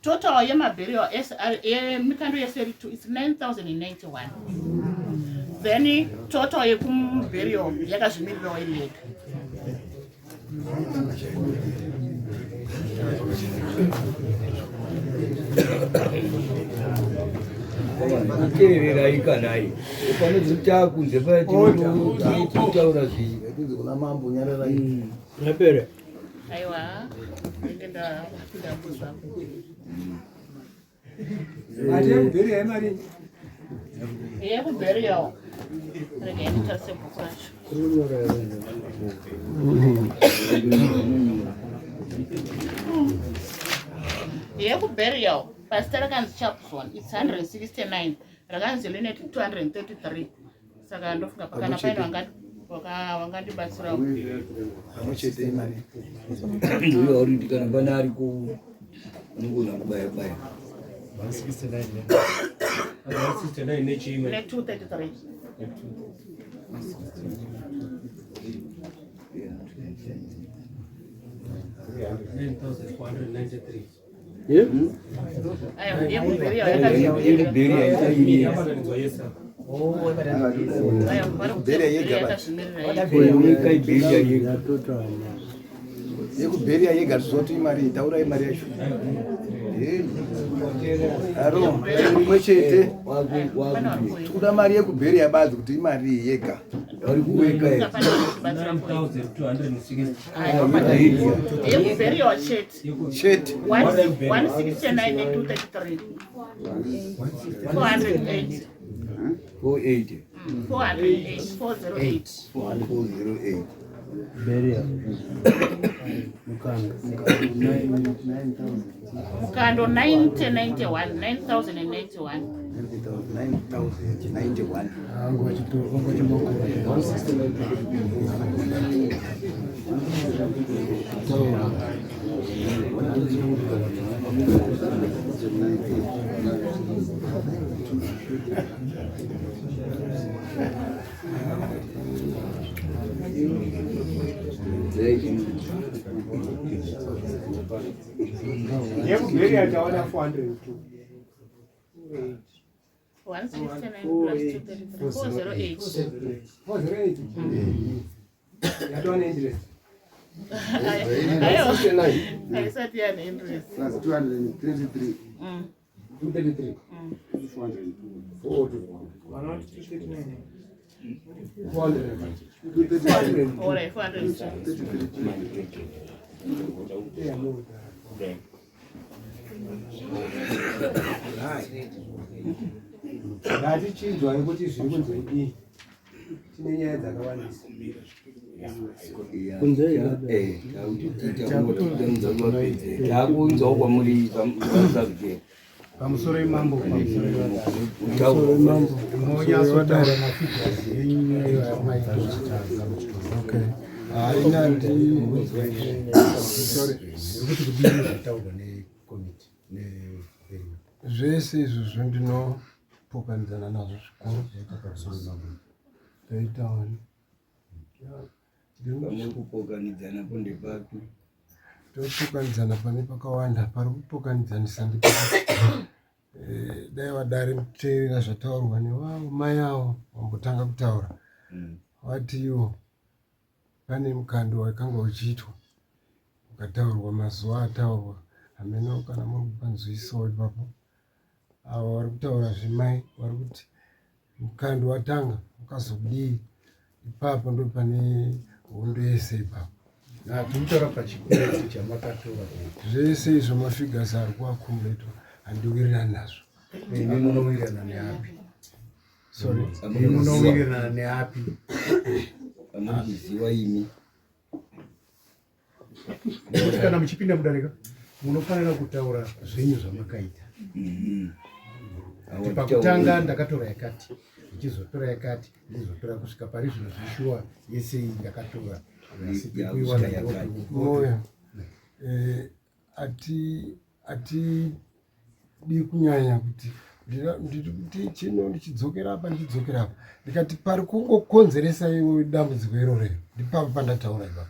Speaker 10: total yemaburial yemikando yese iri 2 is 9091 then total yekumuburial yakazvimirirawo iri yega
Speaker 4: Teererai kanai panozoti kunze paya tinotaura zvii
Speaker 5: kuna mambo nyararai
Speaker 3: rapera
Speaker 10: aiwa ndenge ndapinda muzvangu.
Speaker 9: Mari yekubheriya imari?
Speaker 10: Yekubheriyawo regai nditarise bhuku racho. Yekubheriyawo pasita rakanzi Chapson its 169, rakanzi Linet 233. Saka ndofunga pakana paine vangandibatsirawo.
Speaker 5: Pamwe chete imari.
Speaker 4: Uyo uri kana pane ariko unogona kubaya baya.
Speaker 6: 169 nechimwe.
Speaker 10: Ne 233.
Speaker 6: 9493.
Speaker 10: Aiwa, yekubheriyawo yakazvimirira.
Speaker 4: Yekubheriya ichairira.
Speaker 6: Yabatanidzwa yese.
Speaker 10: Aiwa, vari kuti
Speaker 5: Bheriya yega
Speaker 10: yekubheriya
Speaker 5: basi.
Speaker 10: yakazvimirira yega.
Speaker 4: Nyika ibheriya yega.
Speaker 5: Yekubheriya yega tizoti imari, taurai mari yacho. Aro rimwe chete.
Speaker 10: Pane vari kuweka.
Speaker 5: Tikuda mari yekubheriya badzi kuti imari yega.
Speaker 4: Vari kuweka here?
Speaker 10: Pane vari kutibatsira kuweka.
Speaker 6: 9260.
Speaker 10: Yekubheriyawo chete.
Speaker 5: Chete.
Speaker 10: 169 ne 233. 408.
Speaker 4: 480.
Speaker 10: 408, 408.
Speaker 4: 408.
Speaker 3: Beria. Mukando. 9,000.
Speaker 10: Mukando 9091, 9091.
Speaker 5: 9091.
Speaker 2: Angu achimakura.
Speaker 9: Yekubheriya tawana 402.
Speaker 10: 169 plus 233, 408.
Speaker 9: 408. Yatawana interest.
Speaker 10: Aiwa, haisati yane interest.
Speaker 5: Plus 233.
Speaker 6: 233.
Speaker 5: 402.
Speaker 9: 239.
Speaker 5: 233.
Speaker 10: Alright, 402.
Speaker 5: 33.
Speaker 9: Ngatichinzwai kuti zviri kunzi kudii. Tine nyaya dzakawandisa.
Speaker 3: Kunze
Speaker 4: Eh, takuunzawo kwamuri sabhuku.
Speaker 5: Pamusoro imambo, pamusoro
Speaker 4: Pamusoro
Speaker 2: imambo.
Speaker 5: Monyatsotaura mafigures enyu ayo amaita.
Speaker 2: Okay. Haina ndi sorry.
Speaker 5: Kuti kudii zvataurwa nekomiti nebheriya.
Speaker 2: Zvese izvozvo ndinopokanidzana nazvo zvikuru.
Speaker 5: Pamusoro imambo.
Speaker 2: Ndaitaona.
Speaker 4: Pamwe kupokanidzana po ndepapi?
Speaker 2: Topokanidzana pane pakawanda. Pari kupokanidzanisa ndipo dai vadare muteerera zvataurwa nevavo mai avo vambotanga kutaura. Vati ivo pane mukando wakanga uchiitwa ukataurwa mazuva ataurwa, hameno kana muri kupanzwisisawo ipapo. Avo vari kutaura zvemai vari kuti mukando watanga ukazodii, ipapo ndo pane hondo yese ipapo.
Speaker 5: Tikutaura pachikwereti chamakatora.
Speaker 2: Zvese izvo mafigures ari kuaccumulatwa handiwirirani nazvo.
Speaker 5: Imi munowirirana neapi?
Speaker 2: Sorry?
Speaker 5: Imi munowirirana neapi?
Speaker 4: Amuchiziwa imi.
Speaker 5: Nekuti kana muchipinda mudarika munofanira kutaura zvenyu zvamakaita. Kuti pakutanga ndakatora yakati, ndichizotora yakati, ndichizotora kusvika pari zvino, zvishuwa yese iyi ndakatora, asi kuiwana.
Speaker 2: Moyo, atidi kunyanya kuti ndiri kuti chino ndichidzokera apa, ndichidzokera apa, ndikati pari kungokonzeresa iwe dambudziko irorero ndipapo pandataura ipapo.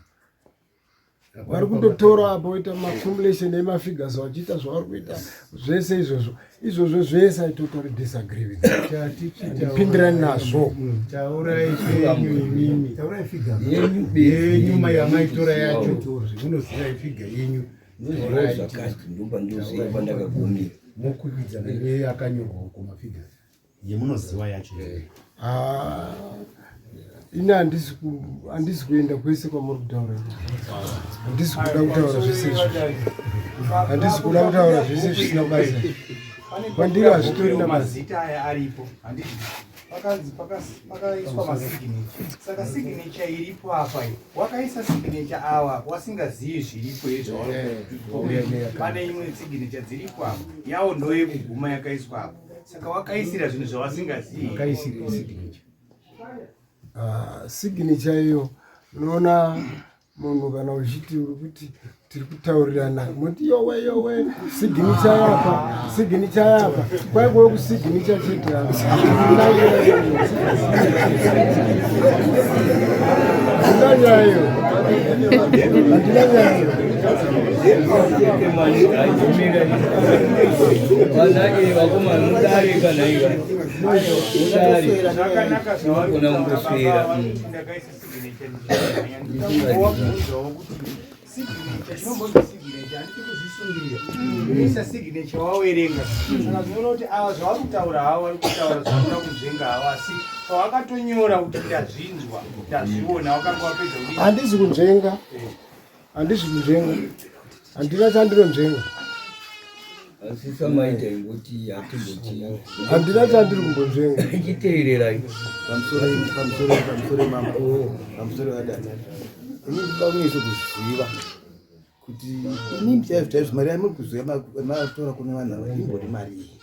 Speaker 2: Vari kundotora apo voita maaccumulation emafigures vachiita zvavari kuita zvese izvozvo. Izvozvo zvese I totally disagree with. Handipindirani nazvo.
Speaker 5: Taurai zvenyu imimi.
Speaker 2: Taurai figure
Speaker 5: yenyu yamaitora yacho, munoziva figure yenyu.
Speaker 4: Ndozivawo zvakati ndopandinoziva pandakagumira.
Speaker 5: Mokwikwidzana neyakanyorwa uko mafigures.
Speaker 7: Yemunoziva yacho.
Speaker 2: Ah,
Speaker 11: Ini handisi kuenda kwese kwamuri kutaura. Handisi kuda kutaura zvese izvo. Handisi kuda kutaura zvese zvisina basa. Kwandiri hazvitori na basa.
Speaker 12: Mazita aya aripo. Handiti pakanzi pakaiswa masignature. Saka signature iripo apa iyi. Wakaisa signature awa wasingazivi zviripo izvo. Pane imwe signature dziripo apa. Yawo ndoyekuguma yakaiswa apa. Saka wakaisira zvinhu zvawasingazivi.
Speaker 11: Wakaisira signature. Ah, signature iyo unoona munhu kana uchiti uri kuti tiri kutaurirana moti yowe yowe signature yapa signature yapa kwaingove kusignature chete handina nyaya iyo handina nyaya iyo
Speaker 4: Vakomana mudare kana iva
Speaker 12: Zvakanaka
Speaker 4: Unogona kungoswera.
Speaker 12: Ndakaisa signature ndichawabvunzawo kuti signature chinombonzi signature handiti kuzvisungirira. Unoisa signature wawerenga. Saka zvinoona kuti ava zvavari kutaura havo vari kutaura zvakuda kunzvenga havo asi pawakatonyora kuti ndazvinzwa ndazviona wakanga wapedza kudii?
Speaker 11: Handisi kunzvenga. Handisi kunzvenga. Handina chandinonzvenga.
Speaker 4: Asi samaita ingoti hatimboti.
Speaker 11: Handina chandiri kumbonzvenga.
Speaker 4: Chiteererai.
Speaker 13: Pamusoro pamusoro pamusoro mambo pamusoro vadada. Ini ndinoda kunyatso kuziva kuti inini chaizvo chaizvo mari yamuri kuziva matora kune vanhu ava imbori mari iyi.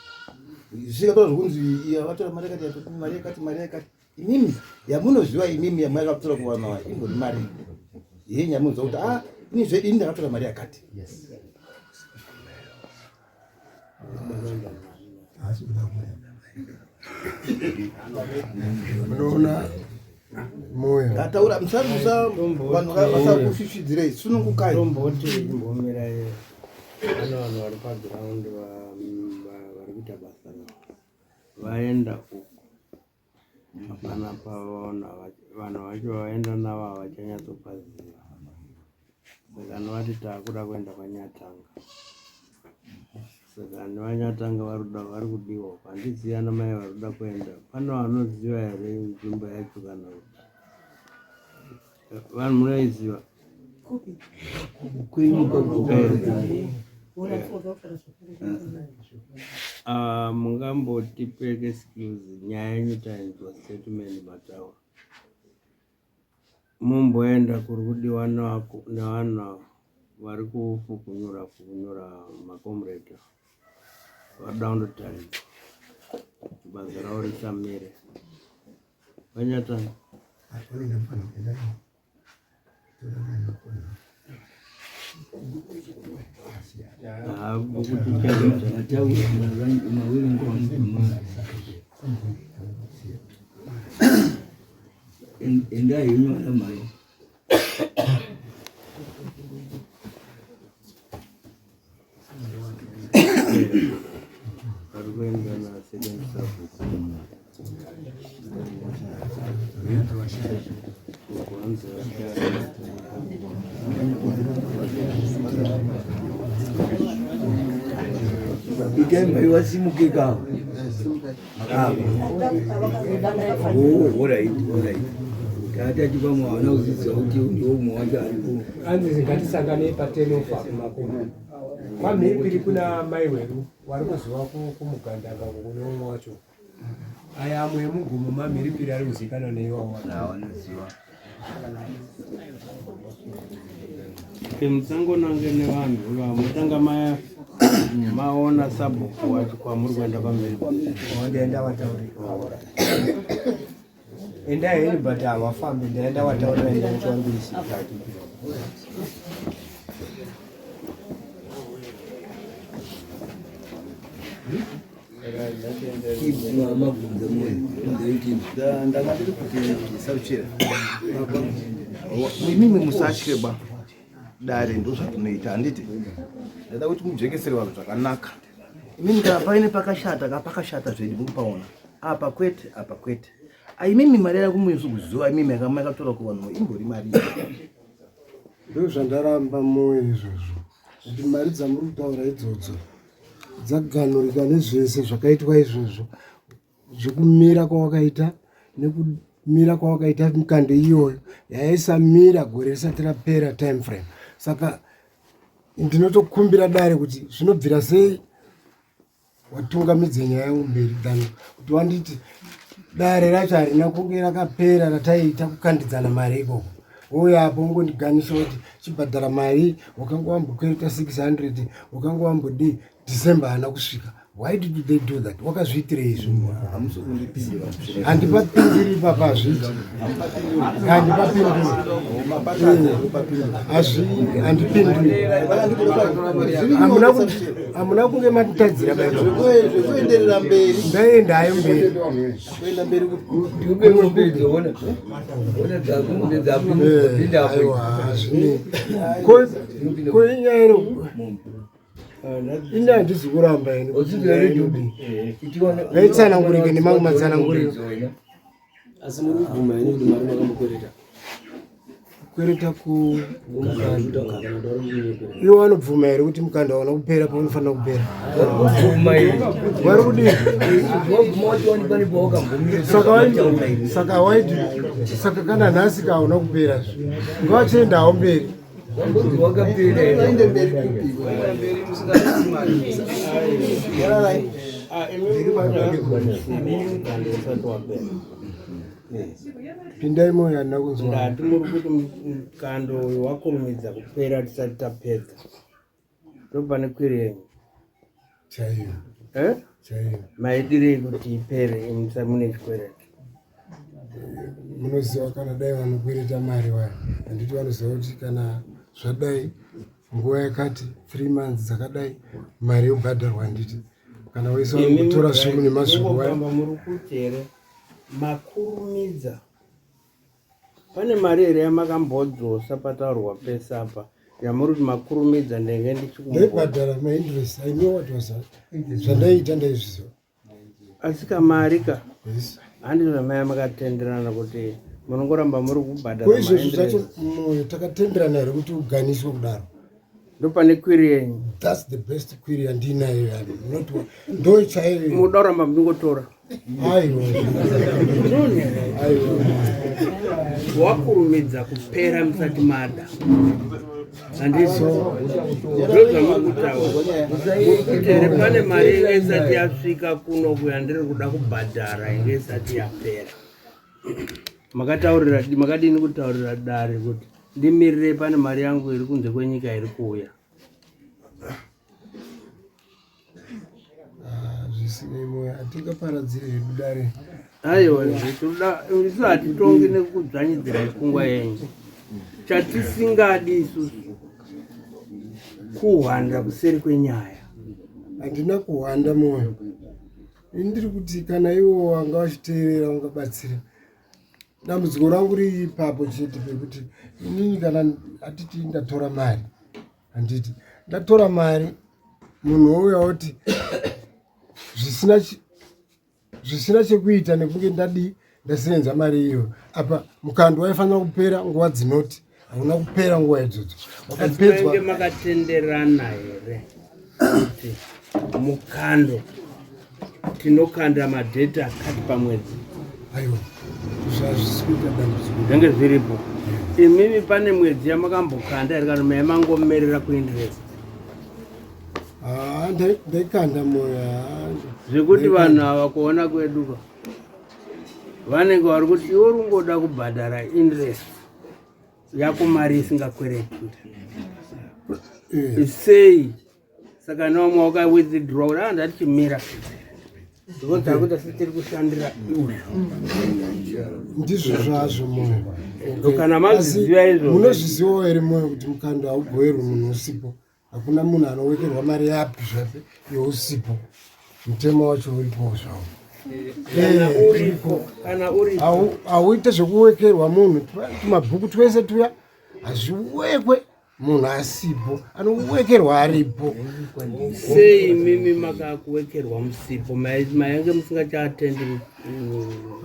Speaker 13: Zvisikatora zvokunzi iya vatora mari yakati mari yakati mari yakati imimi yamunoziva imimi yamakatora kuvanhu ava imbori mari yenyu yamunoziva kuti ah ini zve ini ndakatora mari yakati.
Speaker 11: Munoona moyo.
Speaker 13: Ataura musarusa vanhu vasakusvisvidzirei sunungukai.
Speaker 3: Tomboti imbomira pane vanhu vari pagiraundi vari kuita basa ravo vaenda uku hapana pavaona vanhu vacho vavaenda navo havachanyatsopaziva saka anovati taakuda kuenda kwanyatanga saka nevanyatanga varikuda vari kudiwa uko handizivi ana mai vari kuda kuenda pane vanoziva here nzvimbo yacho kana kuti vanhu munoiziva Ah, mungambotipeke skills nyaya yenyu tainzwa statement mataura mumboenda kuri kudiwa nevanhu ava vari kufukunyura fukunyura makomrade varikuda kundotaridza basa ravo risamire vanyatana
Speaker 4: Endai henyu vana mai.
Speaker 3: Vari kuenda nasecond sabhuku.
Speaker 4: Itai mai wasimuke ka. Oh, all right, all right. Tata chipamwe hawana kuzidzwa kuti ndiwo umwe wacho aripo.
Speaker 1: Hanzi ngatisanganei patenofa kumakumbo. Kwamhiripiri kuna mai wedu wari kuziva kumugandanga kune umwe wacho. Aya amwe emugomo mamhiripiri ari kuzivikanwa neiwawo.
Speaker 4: Vanoziva.
Speaker 3: Musangonange nevanhu ivavo mutanga maona sabhuku wacho kwamuri kuenda pamberi.
Speaker 1: Ndaenda wataurira. Endai henyu but havafambi ndaenda wataurira nyaya yacho vari kuisika.
Speaker 13: Ndanga ndiri kuti sauchera imimi musatye ba dare ndozvatinoita handiti ndada kuti mujekesere vanhu zvakanaka imimi kana paine pakashata ka pakashata zvedi mukupaona apa kwete apa kwete imimi mari yakumuisu kuziva imimi yakatora kuvanhu imbori mari
Speaker 11: ndozvandaramba moyo izvozvo kuti mari dzamuri kutaura idzodzo dzaganhurika nezvese zvakaitwa izvozvo zvekumira kwawakaita kumira kwawakaita mikando iyoyo yaisamira gore risati rapera time frame. Saka ndinotokumbira dare kuti zvinobvira sei watungamidze nyaya yangu mberi than kuti wanditi dare racho harina kunge rakapera rataiita kukandidzana mari ikoko wouya apo ungondiganisa kuti chibhadhara mari wakanga wambokwereta 600 wakanga wambodii December haana kusvika. Why did they do that? Wakazviitirei izvo? Handipapindiri ipapa hazviiti. Handipapindiri. Hazvi handipindiri. Hamuna hamuna kunge matitadzira baba.
Speaker 13: Zvekuenderera mberi.
Speaker 11: Ndaenda hayo mberi.
Speaker 13: Kuenda mberi
Speaker 11: Aiwa hazvini. Ko ko inyaya ino ini handisi kuramba ini ngaitsanangurike nemamwe matsananguriro
Speaker 6: asi muri kubvuma ini kuti mari makambokwereta
Speaker 11: kwereta ku iwo vanobvuma here kuti mukanda waona kupera paunofanira kupera vari kudii saka waiti saka kana nhasi kaona kupera ngavachiendawo mberi Pindai moyo handina kunzwa.
Speaker 3: Ndati muri kuti mukando uyu wakurumidza kupera tisati tapedza. Ndopane kwiri yenyu.
Speaker 11: Chaiyo.
Speaker 3: Eh?
Speaker 11: Chaiyo.
Speaker 3: Maidirei kuti ipere imi mune chikwereti?
Speaker 11: Munoziva kana dai vanokwereta mari vaya handiti vanoziva kuti kana zvadai nguva yakati 3 months dzakadai mari yobhadharwa handiti kana wese varikutora zvinhu nemazvinhu vaya
Speaker 3: muri kuti here makurumidza pane mari here yamakambodzosa pataurwa pese apa yamuri kuti makurumidza ndenge
Speaker 11: ndichikumbobhadhara mainterest i know what was zvandaiita ndaizviziva
Speaker 3: asi kamari ka handi zvamaya makatenderana kuti munongoramba muri kubhadhara
Speaker 11: ko izvozvo zvacho moyo takatenderana here kuti uganiswe kudaro
Speaker 3: ndopane kwiri yenyu
Speaker 11: thats the best kwiri yandinayo yani not ndo chaiyo
Speaker 3: muda kuramba muchingotora
Speaker 11: aiwa aiwa
Speaker 3: wakurumidza kupera musati mada handizvo ndozvamuri kutaura muri kuti here pane mari inge isati yasvika kuno kuyandiri kuda kubhadhara inge isati yapera makataurira makadini kutaurira dare kuti ndimirire pane mari yangu iri kunze kwenyika iri kuuya
Speaker 11: Ah, zvisinei moyo hatingaparadzire hedu dare
Speaker 3: aiwa isu hatitongi nekudzvanyidzirai pfungwa yenyu chatisingadi isusu kuhwanda kuseri kwenyaya
Speaker 11: handina kuhwanda moyo ini ndiri kuti kana iwo wanga vachiteerera ungabatsira dambudziko rangu riri ipapo chete pekuti inini kana hatiti ndatora mari handiti ndatora mari munhu wouya oti zvisina zvisina chekuita nekunge ndadii ndasevenza mari iyo apa mukando waifanira kupera nguva dzinoti hauna kupera nguva idzodzo
Speaker 3: wakapedzwa makatenderana here kuti mukando tinokanda madheti akati pamwedzi
Speaker 11: aiwa zvazvisi kuita dambudziko
Speaker 3: zvinge zviripo imimi pane mwedzi yamakambokanda here kana mayamangomerera kuinterest
Speaker 11: ah, ndaikanda moyo ah,
Speaker 3: zvekuti vanhu ava kuona kweduka vanenge vari kuti iwe uri kungoda kubhadhara interest yako mari isingakweretwi eh. sei saka nevamwe wakawithdraw kuti ah ndati chimira because takuita sitiri kushandira uyu
Speaker 11: ndizvo zvazvo moyo
Speaker 3: kana mazviziva izvo
Speaker 11: munozvizivawo here moyo kuti mukando haugoverwi munhu usipo hakuna munhu anowekerwa mari yapi zvape yousipo mutemo wacho uripo zvawo hauite zvekuwekerwa munhu tumabhuku twese tuya hazviwekwe munhu asipo anowekerwa aripo
Speaker 3: sei imimi makakuwekerwa musipo mayange musingachatendi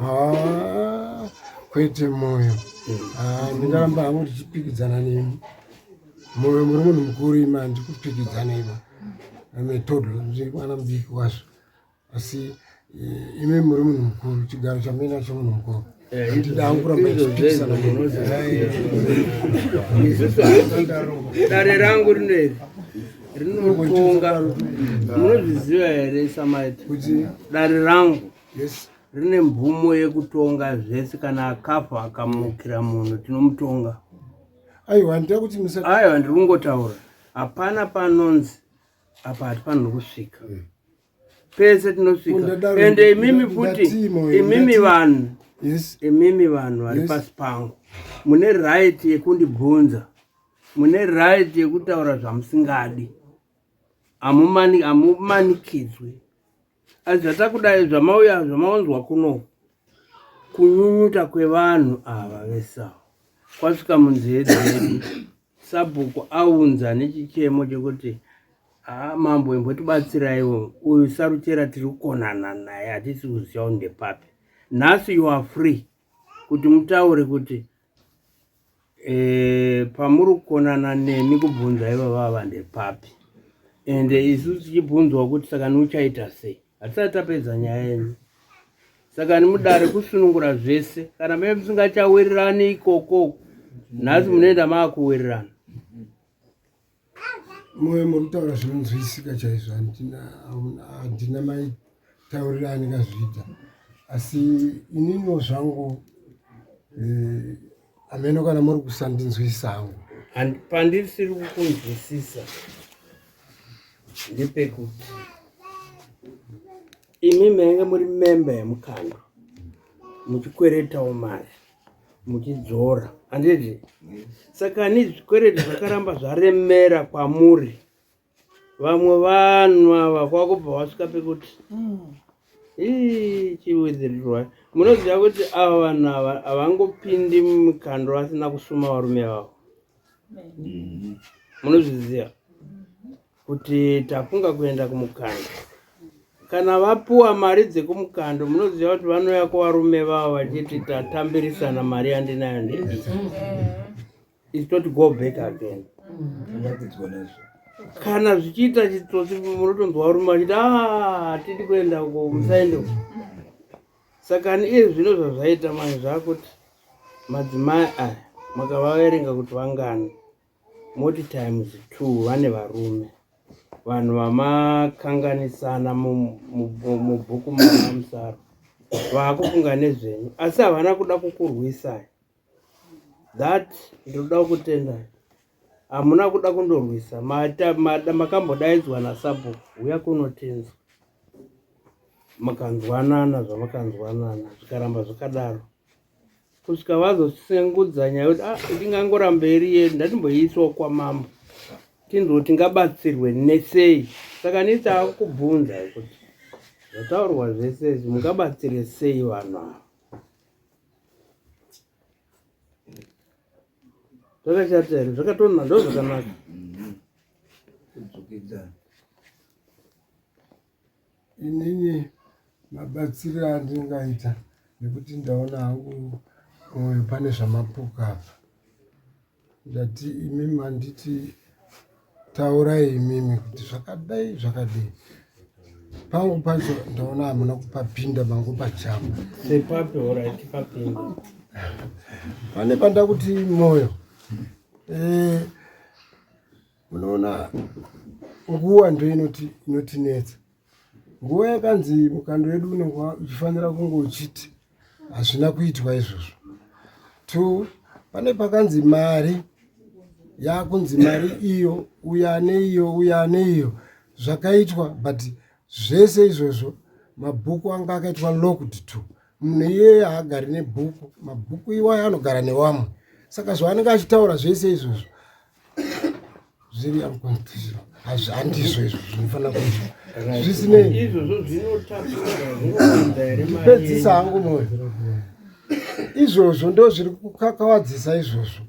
Speaker 11: ah, kwete moyo ah, ndingaramba hangu ndichipikidzana nemi moyo muri munhu mukuru imi handikupikidzana ima ametodlo ndiri mwana mudiki wazvo asi eh, imi muri munhu mukuru chigaro chamuinacho munhu mukuru Handida hangu kuramba ndichipikisana.
Speaker 3: Isusu dare rangu rino iri rinotonga, munozviziva here samaiti? Dare rangu rine mvumo yekutonga zvese. Kana akafa akamukira munhu, tinomutonga.
Speaker 11: Aiwa, ndida kuti musa.
Speaker 3: Aiwa, ndiri kungotaura, hapana panonzi apa hatifaniri kusvika. Pese tinosvika.
Speaker 11: Ndadaro-
Speaker 3: Ende imimi futi,
Speaker 11: ndati moyo,
Speaker 3: imimi
Speaker 11: ndati-
Speaker 3: vanhu, imimi vanhu vari pasi pangu, mune right yekundibvunza, mune right yekutaura zvamusingadi. Hamumanikidzwi. Asi zvatakudai, zvamauya, zvamaunzwa kuno, kunyunyuta kwevanhu ava vesawo kwasvika munzeve dzedu. Sabhuku aunza nechichemo chekuti, haa, mambo, imbotibatsiraiwo, uyu Saruchera tiri kukonana naye, hatisi kuziva kuti ndepapi. Nhasi you are free kuti mutaure kuti pamuri kukonana nemi kubvunza ivo vava ndepapi. Ende isu tichibvunzwa kuti saka niuchaita sei, hatisati tapedza nyaya yenyu. Saka nimudare kusunungura zvese. Kana mee musingachawirirani ikoko, nhasi munoenda maakuwirirana.
Speaker 11: Moyo, muri kutaura zvinonzwisika chaizvo. Handina maitauriro andingazviita, asi ininiwo zvangu hameno kana muri kusandinzwisa hangu.
Speaker 3: Pandisiri kukunzwisisa ndepekuti imi menge muri memba yemukando, muchikweretawo mari, muchidzora, handiti? Saka ni zvikwereti zvakaramba zvaremera kwamuri. Vamwe vanhu ava kwakubva wasvika pekuti ii, chiwithdraw. Munoziva kuti ava vanhu ava havangopindi mumikando vasina kusuma varume vavo. Munozviziva kuti tafunga kuenda kumukando. Kana vapuwa mari dzekumukando, munoziva kuti vanouya kuvarume vavo vachiti, tatambirisana, mari yandinayo ndeiyi. Is not go back again.
Speaker 4: Tanakidzwa nazvo.
Speaker 3: Kana zvichiita chitsotsi, munotonzwa varume vachiti, "Ah, hatidi kuenda uko, musaende uko." Saka ni iye zvino zvazvaita manje zvakuti madzimai aya makavaverenga kuti vangani, moti times two vane varume, vanhu vamakanganisana mubhuku mamusaro vaakufunga nezvenyu, asi havana kuda kukurwisai. That ndinoda kutendai, hamuna kuda kundorwisa. Makambodaidzwa nasabhuku, uya kunotinzwa, makanzwanana zvamakanzwanana, zvikaramba zvakadaro kusvika vazosengudza nyaya kuti, ah, tingangoramba iri yedu, ndatimboiiswawo kwamambo tinzwe kuti tingabatsirwe nesei. Saka nitaakubvunza kuti zvataurwa zvese izvi, mungabatsire sei vanhu ava? Zvakashata here? Zvakatona, ndo zvakanaka.
Speaker 4: Kudzokedzana.
Speaker 11: Inini mabatsiro andingaita, nekuti ndaona hangu mwoyo pane zvamapuka apa, ndati imimi handiti taurai imimi kuti zvakadai zvakadii. Pangu pacho ndaona hamuna kupapinda, mangu pachama.
Speaker 3: Sepapi? Alright, papinda.
Speaker 11: Pane panda kuti mwoyo, munoona nguva ndo inotinetsa. Nguva yakanzi mukando wedu unenge uchifanira kunge uchiti, hazvina kuitwa izvozvo. Two, pane pakanzi mari yakunzi mari iyo, uyo ane iyo, uyo ane iyo, zvakaitwa. But zvese izvozvo mabhuku anga akaitwa locked to munhu iyeye, haagari nebhuku, mabhuku iwayo anogara newamwe. Saka zvaanenge achitaura zvese izvozvo zviri unconstitutional, handizvo izvo zvinofanira kuitwa. Zvisinei,
Speaker 3: Izvozvo zvinotapura, zvinowanza here mari?
Speaker 11: Pedzisa hangu mwoyo. Izvozvo ndo zviri kukakawadzisa izvozvo.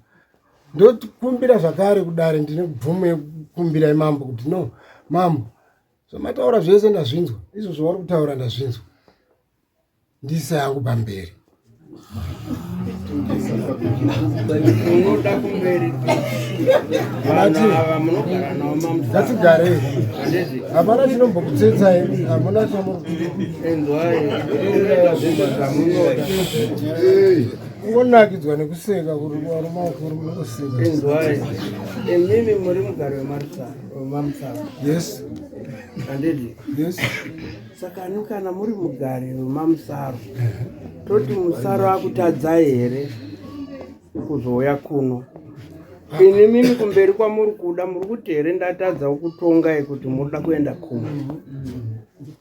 Speaker 11: Ndokumbira zvakare kudare, ndine bvumo yekukumbira imambo kuti, no, mambo, zvamataura zvese ndazvinzwa, izvozvo vari kutaura ndazvinzwa, ndisa yangu pamberi.
Speaker 3: Unoda kumberi. Vanhu ava munogara navo mamusaro.
Speaker 11: Ngatigarei. Hapana chinombokutsetsai, hamuna chamuri.
Speaker 3: Inzwai, munoita zvinhu zvamunoda.
Speaker 11: Kungonakidzwa nekuseka kuri varume vakuru munongoseka.
Speaker 3: Inzwai, imimi muri mugari wemamusaro.
Speaker 11: Yes.
Speaker 3: Handiti?
Speaker 11: Yes.
Speaker 3: Saka ani kana muri mugari wemamusaro, toti musaro akutadzai here kuzouya kuno? Ini mimi kumberi kwamuri kuda muri kuti here ndatadza kutongai kuti munoda kuenda kuno?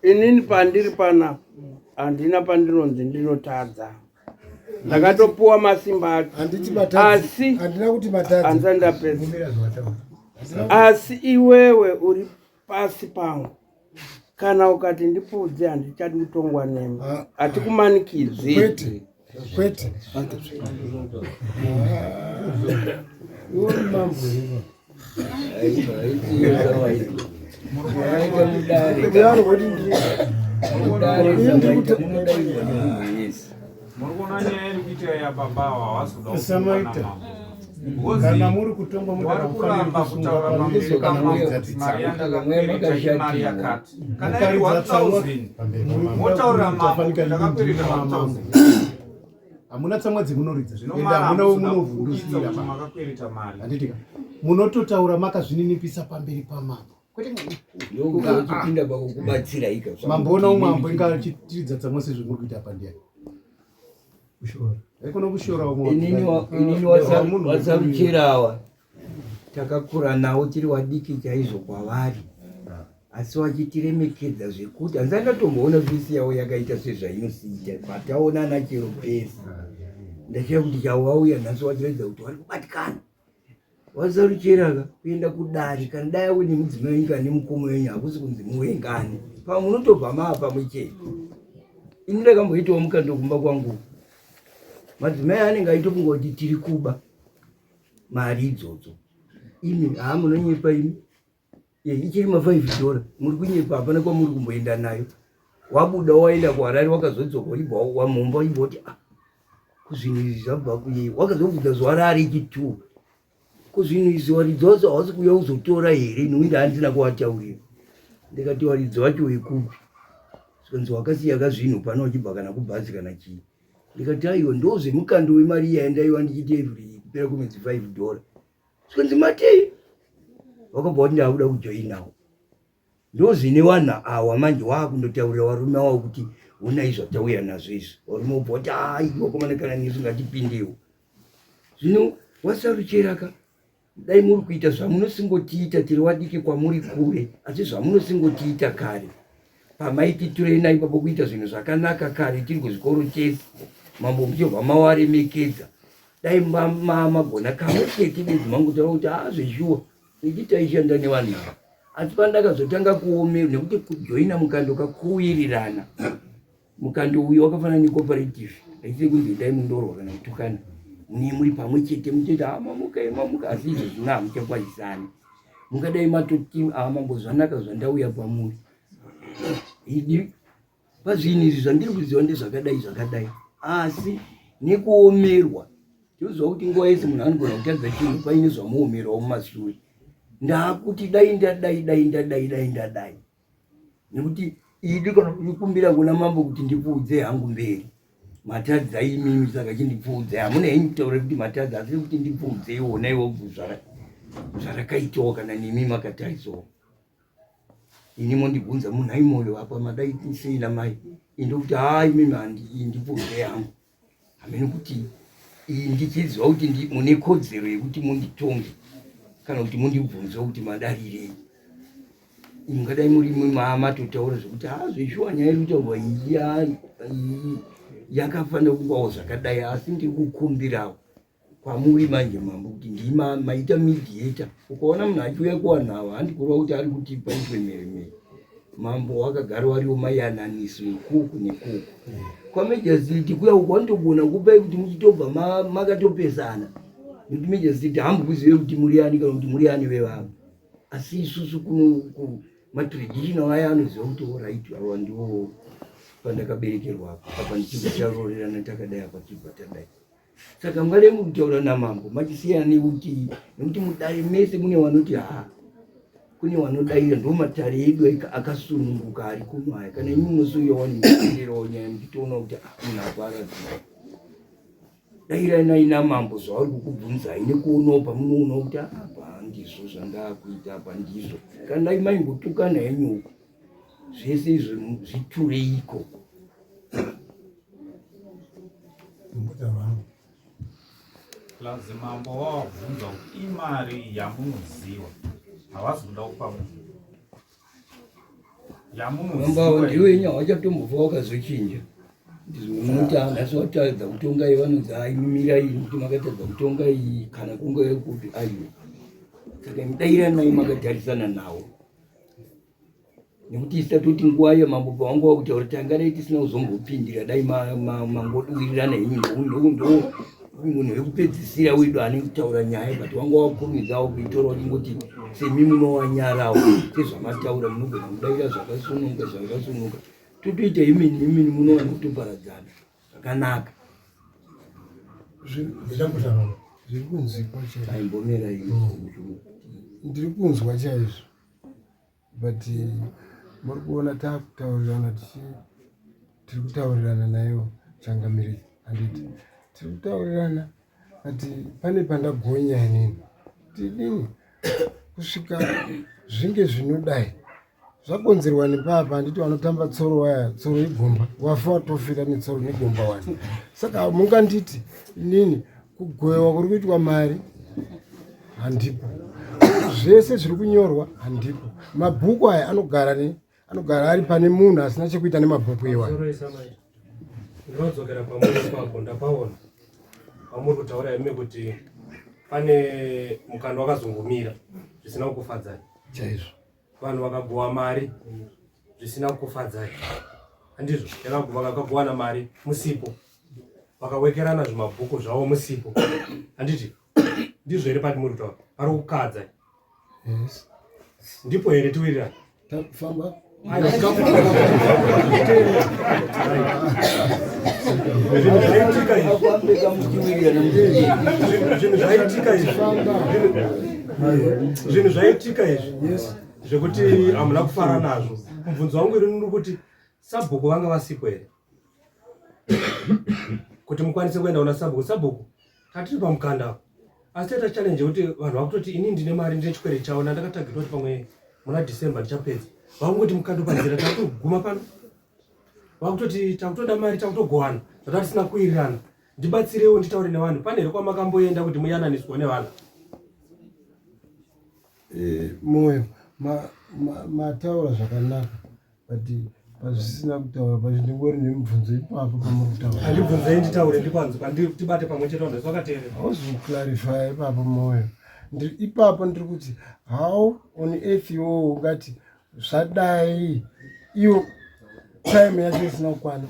Speaker 3: Inini pandiri pana handina pandinonzi ndinotadza. Ndakatopuwa masimba acho.
Speaker 11: Handiti matadza.
Speaker 3: Asi
Speaker 11: handina kuti matadza.
Speaker 3: Handisati ndapedza. Asi iwewe uri pasi pangu. Kana ukati ndipudze handichadi kutongwa nemi. Hatikumanikidzi.
Speaker 11: Kwete. Kwete. Iwe uri mambo here?
Speaker 12: Muri kuona nyaya iri kuitika yababa ava havazoda
Speaker 5: Samaita. Kana muri kutongwa
Speaker 12: vari kuramba kutaura pamberi pamambo kuti mari yandakakwereta imari yakati. Kana iri 1000 motaurira mambo kuti ndakakwereta 1000.
Speaker 5: Hamuna tsamwa dzemunoridza.
Speaker 12: Zvino
Speaker 5: Ende
Speaker 12: mari
Speaker 5: hamuna
Speaker 12: hamuzoda
Speaker 5: wemunovhundusira
Speaker 12: kubuditsa kuti
Speaker 5: pa.
Speaker 12: makakwereta mari.
Speaker 5: Handitika. Munototaura makazvininipisa pamberi pamambo. Kwete
Speaker 4: Ndokuchipinda pakukubatsira ika.
Speaker 5: Mamboona umwe mambo inga achitiridza tsamwa sezvemuri kuita apa ndiani? Haikona kushora umwe.
Speaker 4: Inini inini wasaruchera awa takakura nawo tiri wadiki chaizvo kwavari, asi wachitiremekedza zvekuti handisati ndatomboona fisi yavo yakaita sezvainosiita pataonana chero pesi. Ndachaya kuti chawauya nhasi wachiratidza kuti wari kubatikana. Wasaruchera ka kuenda kudare kana dai awe nemudzimai wenyu kana nemukoma wenyu hakusi kunzi muvengane, pamunotobva maa pamwe chete. Ini ndakamboitawo mukando kumba kwangu, madzimai anenge aitofunga kuti tiri kuba mari idzodzo. Imi haa munonyepa imi. Ichiri ma5 dollar muri kunyepa, hapana kwamuri kumboenda nayo. Wabuda waenda kuHarare, wakazodzoka uchibva wamumba uchibva kuti ah, kuzvinhu izvi zvabva kuye. Wakazobvunza zuva rari chitu kuzvinhu izvi waridzi wacho hausi kuuya kuzotora here? Nekuti handina kuwataurira. Ndikati waridzi wacho wekupi? Zvikanzi wakasiya kazvinhu pano uchibva kana kubhazi kana chii. Ndikati aiwa, ndo zvemukando wemari iya yandaiwa ndichiti every kupera kwemwedzi 5 dollar. Zvikanzi matei? Wakabva wati ndakuda kujoinawo. Ndozvine vanhu awa manje waakundotaurira varume awa kuti honai zvatauya nazvo izvi. Varume vobva vati ai vakomana kana nesu ngatipindewo. Zvino wasarucheraka dai muri kuita zvamunosingotiita tiri wadiki kwamuri kure, asi zvamunosingotiita kare pamaititurena ipapo kuita zvinhu zvakanaka kare tiri kuzvikoro chese, mambo muchibva mawaremekedza. Dai magona kamwe chete bedzi mangotaura kuti haa zveshuwa ichi taishanda nevanhu ava. Asi pandakazotanga kuomerwa nekuti kujoina mukando kakuwirirana, mukando uyu wakafanana necooperative, haisi kunzi endai mundorwa kana kutukana, mune muri pamwe chete muchiti haa mamuka mamuka, asi izvo zvino hamuchakwazisani. Mungadai matoti haa mambo zvanaka zvandauya kwamuri idi pazvinhu izvi zvandiri kuziva ndezvakadai zvakadai, asi nekuomerwa tinoziva kuti nguva yese munhu anogona kutadza chinhu paine zvamuomerawo mumashure. Ndakuti dai ndadai dai ndadai dai ndadai, nekuti idi kana kukumbira kuna mambo kuti ndipfuudze hangu mberi matadza imimi, saka chindipfuudzai. Hamuna henyu kutaura kuti matadza, asi kuti ndipfuudzei onaiwo zvarakaitawo kana nemi makatarisawo. Ini mondibvunza munhu ai moyo apa madai sei namai, indokuti haa imimi handi ndipfuudzei hangu hamene kuti iyi ndichiziva kuti mune kodzero yekuti munditonge kana kuti mundibvunzewo kuti madarirei. Mungadai muri matotaura zvekuti haa zveshuwa nyaya iri kutaurwa iyi yakafanira kungawo zvakadai, asi ndiri kukumbirawo kwamuri manje mambo kuti ndima maita mediator. Ukaona munhu achiuya kuvanhu ava handi kureva kuti ari kuti paitwe mheremhere. Mambo wakagara wariwo mayananiso ikuku nekuku kwamejasiti kuya uku wanotogona kupai kuti muchitobva makatopesana, nekuti mejasiti hambukuzive kuti muri ani kana kuti muri ani vevavo. Asi isusu kuno matraditional aya anoziva kuti orit ava ndiwo pandakaberekerwa apa, apa ndichibva taroorerana takadai, apa tichibva tadai. Saka mungade mukutaura namambo machisiyana nekuti nekuti mudare mese mune vanoti haa kune vanodaira ndo matare edu akasununguka ari kuno aya kana imi munosouya wani muchitererawo nyaya muchitoona kuti ah, munhu aparadzira dairanai namambo zvavari kukubvunzai nekuonawo pamunoonawo kuti ah, apa ndizvo zvandakuita apa ndizvo kana dai maingotukana henyu uko zvese izvo zvitureiko
Speaker 14: Plus mambo wawabvunza kuti imari yamunoziwa havazi kuda kupa munhu
Speaker 4: yamunoziwa ndiwe nyaya wachatombofa wakazochinja ndizvo unoti nhasi watadza kutonga iyi vanonzi aimira iyi kuti makatadza kutonga iyi kana kunge kupi aiwa saka imudairanai makatarisana nawo nekuti isu tatoti nguva iyo mambo pavanga vakutaura tanga dai tisina kuzombopindira dai mangoduwirirana henyu ndo munhu wekupedzisira wedu ane kutaura nyaya but wanga wakurumidzawo kuitora uchingoti semi munowanyarawo sezvamataura munogona kudaira zvakasununga zvakasununga totoita imini imini munowana kutoparadzana zvakanaka
Speaker 11: zviri kunzwikwa
Speaker 4: chaaimbomera
Speaker 11: ndiri kunzwa chaizvo but eh, muri kuona takutaurirana tichi tiri kutaurirana nayo changamire handiti tiri kutaurirana but pane pandagonya inini tidini kusvika zvinge zvinodai zvakonzerwa nepapa handiti vanotamba tsoro waya tsoro igomba wafa watofira netsoro negomba wani saka munganditi inini kugoewa kuri kuitwa mari handipo zvese zviri kunyorwa handipo mabhuku aya anogara ne anogara ari pane munhu asina chekuita nemabhuku iwayo
Speaker 7: ndinodzokera pamuri ipapo ndapaona pamuri kutaura imi kuti pane mukando wakazongomira zvisina kukufadzai
Speaker 11: chaizvo
Speaker 7: vanhu vakagowa mari zvisina kukufadzai handizvo vakagowana mari musipo vakawekerana zvimabhuku zvavo musipo handiti ndizvo here pati muri kutaura pari kukadza
Speaker 11: yes.
Speaker 7: ndipo here tiwirirana
Speaker 11: tafamba
Speaker 7: zvinhu zvaitika izvi zvekuti hamuna kufara nazvo mubvunzo wangu iri uri kuti sabhuku vanga vasipo here kuti mukwanise kuenda kuna sabhuku sabhuku tatiri pamukanda apo asi taita challenge yekuti vanhu vakutoti ini ndine mari ndine chikwereti chavo nandakatagirwa kuti pamwe muna december ndichapedza vakungoti mukando panzira takutoguma pano vakutoti takutoda mari takutogowana zvata tisina kuwirirana ndibatsirewo nditaure nevanhu pane here kwamakamboenda kuti muyananiswa nevanhu
Speaker 11: eh, moyo mataura zvakanaka but pazvisina kutaura pacho ndingori nemibvunzo ipapo pamuri kutaura
Speaker 7: andibvunzei nditaure ndipanzwa tibate pamwe chete vanhu vese vakateerera
Speaker 11: hauzi kuclarifya ipapo moyo ipapo ndiri kuti how on earth iwowo ungati zvadai iyo time yacho isina kukwana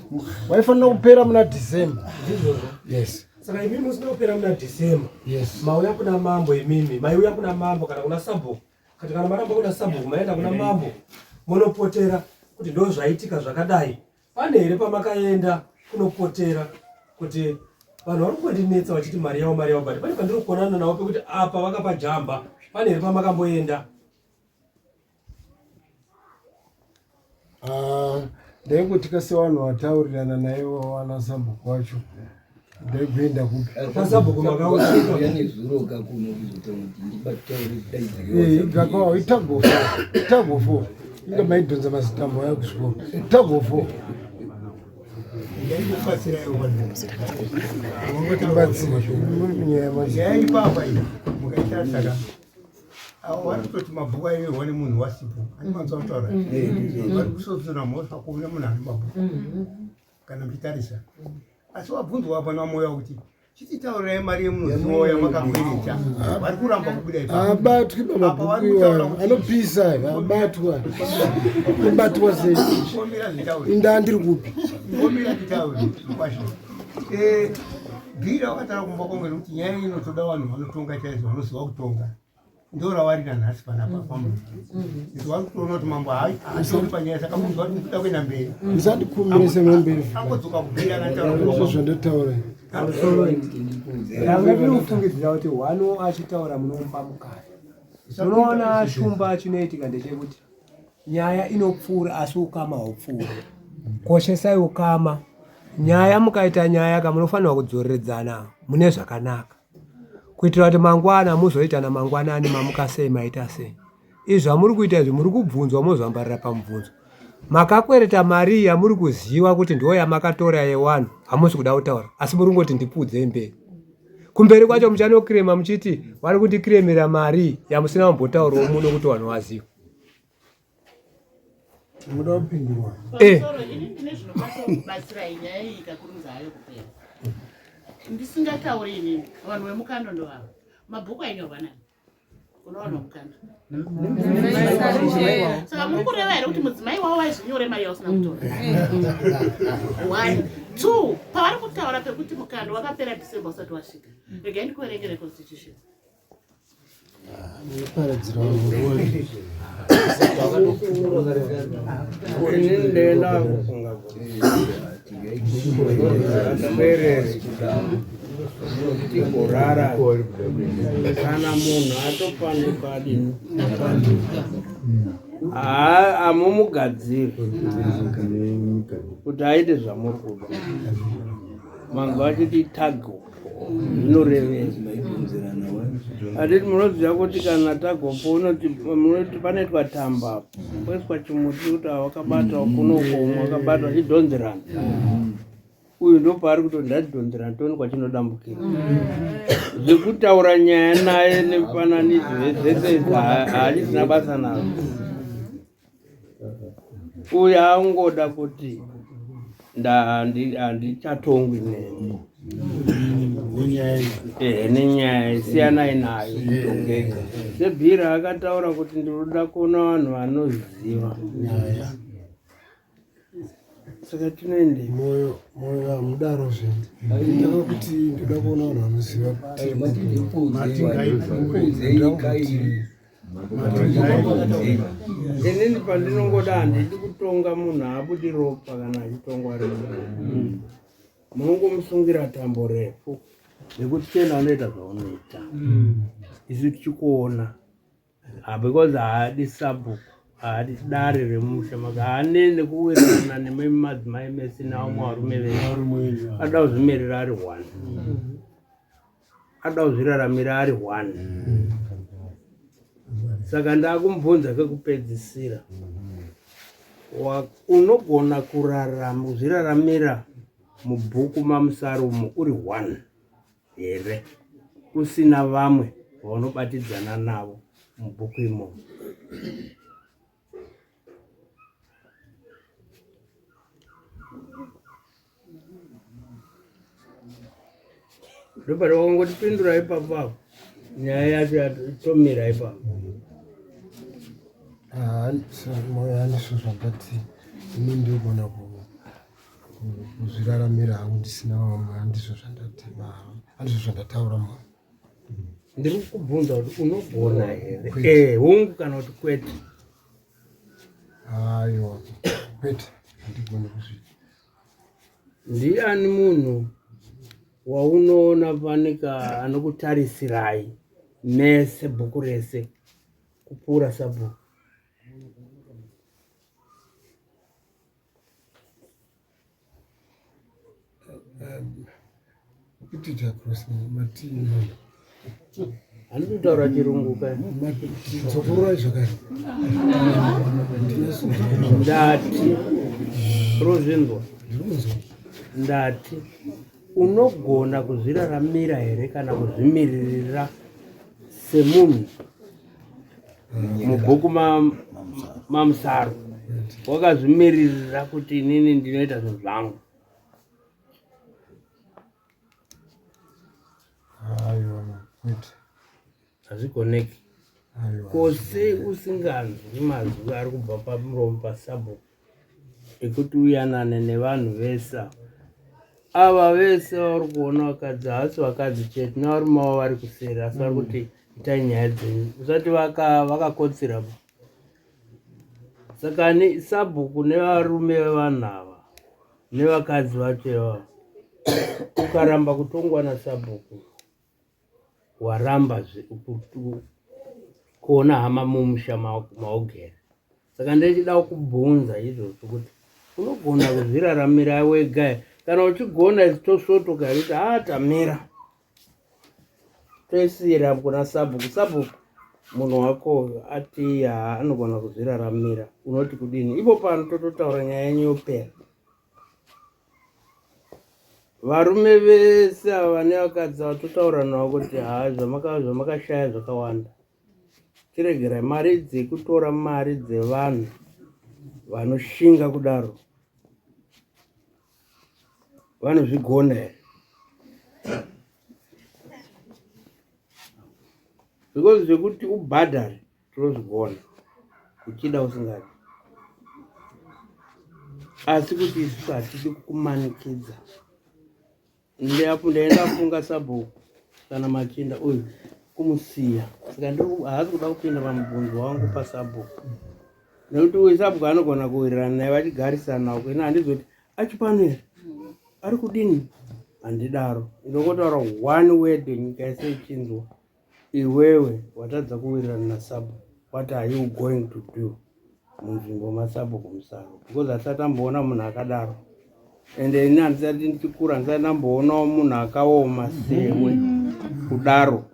Speaker 11: waifanira kupera muna december
Speaker 7: ndizvozvo
Speaker 11: yes
Speaker 7: saka imimi musina kupera muna december
Speaker 11: yes
Speaker 7: mauya kuna mambo imimi maiuya kuna mambo kana kuna sabhuku Kati kana maramba kuna sabhuku maenda kuna mambo monopotera kuti ndo zvaitika zvakadai. Pane here pamakaenda kunopotera kuti vanhu vari kungondinetsa vachiti mari yavo mari yavo but pane pandiri kukonana navo pekuti apa vakapajamba pane here pamakamboenda?
Speaker 11: Ah, ndaingotika sevanhu vataurirana naivo vana sabhuku wacho ndaikuenda kupi
Speaker 7: Pasabhuku
Speaker 4: makauya nezuro ka kuno kuzotaura kuti ndibataure
Speaker 11: Eh, gakao itagofo itagofo inga maidhonza mazitambo ayo kuzvikoro itagofo tibatsire
Speaker 2: nyaya ipapa iyi mukaitarisa Avo vari kutoti mabhuku ainyorwa nemunhu wasipo andimanzwa kutaura mm. vari kusotsora mhosva kune munhu ane mabhuku mm. kana muchitarisa asi wabvunzwa apa namoya kuti chititaurirai mari yemunoziwa yamakakwereta vari kuramba kubuda
Speaker 11: ipapo pamabhuku iwayo anopisa abatwa kubatwa sei indaa ndiri kupi
Speaker 2: omira titaure kwazvo eh, bhira wakataura kumba kwangu nekuti nyaya inotoda vanhu vanotonga chaizvo vanoziva kutonga. Ndoravari nanhasi panapa pamunhu. Izvo vari kutoona kuti mambo haatori panyaya saka munhu vari kuda kuenda mberi.
Speaker 11: Musandikumire semhemberi.
Speaker 2: Angodzoka kubira
Speaker 11: akataura. Ndizvo zvandataura.
Speaker 1: Ndanga ndiri kufungidzira kuti hwano achitaura munomupa mukana. Munoona shumba chinoitika ndechekuti nyaya inopfuura asi ukama haupfuuri. Koshesai ukama. Nyaya mukaita nyaya ka munofanirwa kudzoreredzana mune zvakanaka. Kuitira kuti mangwana muzoitana mangwanani mamuka sei maita sei. Izvi zvamuri kuita izvi muri kubvunzwa mozvambarira pamubvunzo. Makakwereta mari yamuri kuziva kuti ndiyo yamakatora yewanhu hamusi kuda kutaura asi muri kungoti ndipfuudzei mberi. Kumberi kwacho muchanokirema muchiti vari kundikiremera mari yamusina kumbotaurawo muno kuti vanhu vazive.
Speaker 11: Munoda kupindurwa.
Speaker 1: Eh.
Speaker 10: Pamusoro, ini ndine zvinokwanisa kubatsirai nyaya iyi ikakurumidza hayo kupera. Ndisingatauri inini, vanhu vemukando ndovava. Mabhuku ainyorwa nani? Kuna vanhu vemukando. Saka muri kureva here kuti mudzimai wavo vaizonyore mari yausina kutora? One. Two, pavari kutaura pekuti mukando wakapera December usati wasvika. Regai ndikuverengere constitution.
Speaker 11: Munoparadzira
Speaker 3: Ini ndenda kufunga kuti tigorara kana munhu atopanduka adini hamumugadziri kuti aite zvamuri kuda manzwa achiti tago zvinorevei hatiti munoziva kuti kana tagopo unoti munoti panoitwa tamba poiswa chimuti kuti awakabata kunoko umwe akabata achidhonzerana uyu ndopaari kuti ndadhonzerana tione kwachinodambukira zvekutaura nyaya naye nemifananidzo zvese izvi haachisina basa nazvo uyu angoda kuti handichatongwi neni ehe nenyaya siyanai nayo kutongeka sebhira akataura kuti ndinoda kuona vanhu vanoziva saka tinoende
Speaker 11: moyo moyo hamudaro zve ndava kuti ndoda kuona vanhu vanoziva
Speaker 3: Inini pandinongoda handidi kutonga munhu haabudi ropa kana achitongwa rimwe. Munongomusungira tambo refu nekuti chena anoita zvaunoita. Isu tichikuona. Ah, because haadi sabhuku haadi dare remusha maka haanei nekuwirirana nemadzimai mese nevamwe varume vese. Anoda kuzvimirira ari one. Anoda kuzviraramira ari one. Saka ndakumubvunza kekupedzisira. Unogona kurarama kuzviraramira mubhuku maMusarumo uri one here usina vamwe vaunobatidzana navo mubhuku imomo? Ndopari wakangotipindura ipapo apo nyaya yacho yatomira ipapo.
Speaker 11: Ah, moyo handizvo zvandati ini ndogona kuzviraramira hangu ndisina vamwe handizvo zvandati handizvo zvandataura moyo.
Speaker 3: Ndiri kukubvunza kuti unogona here? Eh, hongu kana kuti kwete.
Speaker 11: Aiwa, kwete, handigoni kuzviita.
Speaker 3: Ndiani munhu waunoona fanika anokutarisirai mese bhuku rese kupfuura sabhuku?
Speaker 11: Kuita cross mati
Speaker 3: Handisi kutaura chirungu ka.
Speaker 11: Dzokorora zvakare.
Speaker 3: Ndati rozvinzwa. Ndati unogona kuzviraramira here kana kuzvimiririra semunhu mubhuku maMusaro wakazvimiririra kuti inini ndinoita zvinhu zvangu.
Speaker 11: Aiwa, kwete.
Speaker 3: Hazvigoneki. Ko sei usinganzwi mazwi ari kubva pamuromo pasabhuku ekuti uyanane nevanhu vese ava? Ava vese vauri kuona vakadzi havasi vakadzi chete nevarume vavo vari kuseri asi vari kuti Itai nyaya dzenyu usati vakakotsira vaka saka ni sabhuku nevarume vevanhu ava nevakadzi vacho ivava ukaramba kutongwa nasabhuku waramba kuona hama mumusha maugere saka ndechida kubvunza izvozvo kuti unogona kuzviraramira wega kana uchigona tosvotoka here kuti haa tamira toisiyira kuna sabhuku sabhuku munhu wako uyu ati haa anogona kuzviraramira unoti kudini ipo pano tototaura nyaya yenyu yopera Varume vese ava vane vakadzi ava totaura navo kuti haa zvamakashaya zvakawanda. Chiregerai mari dzekutora mari dzevanhu vanoshinga kudaro vanozvigona here? Because zvekuti ubhadhare tinozvigona uchida usingadi asi kuti isusu hatidi kukumanikidza ndaenda funga sabhuku kana machinda uyu kumusiya saka haasi kuda kupinda pamubvunzo wangu pasabhuku nekuti uyu sabhuku anogona kuwirirana naye vachigarisana uko ini handizoti achipano here ari kudini handidaro ndinongotaura one word nyika yese ichinzwa Iwewe watadza kuwirirana nasabhuku what are you going to do munzvimbo masabhuku musaro because hatisati amboona munhu akadaro ende ini handisati ndichikura handisati ndamboonawo munhu akaoma sewe kudaro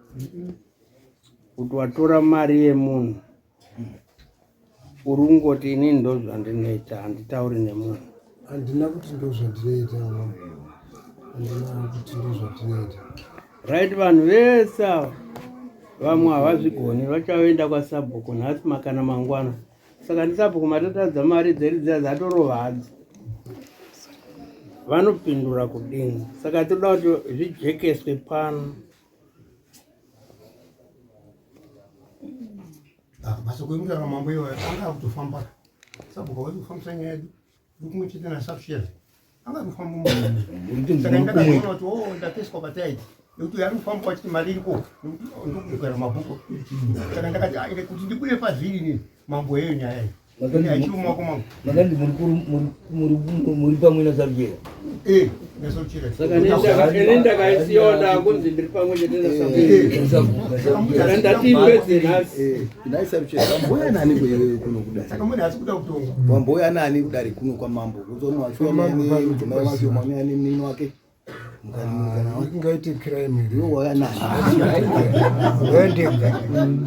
Speaker 3: kuti watora mari yemunhu Uri kungoti inini ndozvandinoita handitauri nemunhu.
Speaker 11: Handina kuti ndozvandinoita handina kuti ndozvandinoita.
Speaker 3: Right vanhu vese ava vamwe havazvigoni vachaenda kwasabhuku nhasi makana mangwana saka ndisabhuku matotadza mari dzedu dziya dzatorova hadzo vanopindura kudini saka toda kuti zvijekeswe pano
Speaker 2: Ah, mashoko ekutaura mambo iwayo anga akutofamba sabhuku hawezi kufambisa nyaya yedu ndikumwe chete nasubshare anga akufamba saka ndakaona kuti o oh, ndatoiswa pataiti nekuti uyo ari kufamba wachiti mari iriko ndokugara mabhuku saka ndakati ah, kuti ndibude pazviri ini mambo yeyo nyaya iyi
Speaker 4: Makandi muri pamwe naSaruchera?
Speaker 2: Eh,
Speaker 3: Saka ini ndakaisiyawo ndakunzi ndiri pamwe chete naSaruchera. Ndati ipedze nhasi.
Speaker 13: Nhai Saruchera, wamboya nani kuno kudare? Wamboya nani kudare kuno kwamambo? Mudzimai wake, mwamuna nemunini wake.
Speaker 11: Ingaite crime here?
Speaker 13: Iwe wauya nani?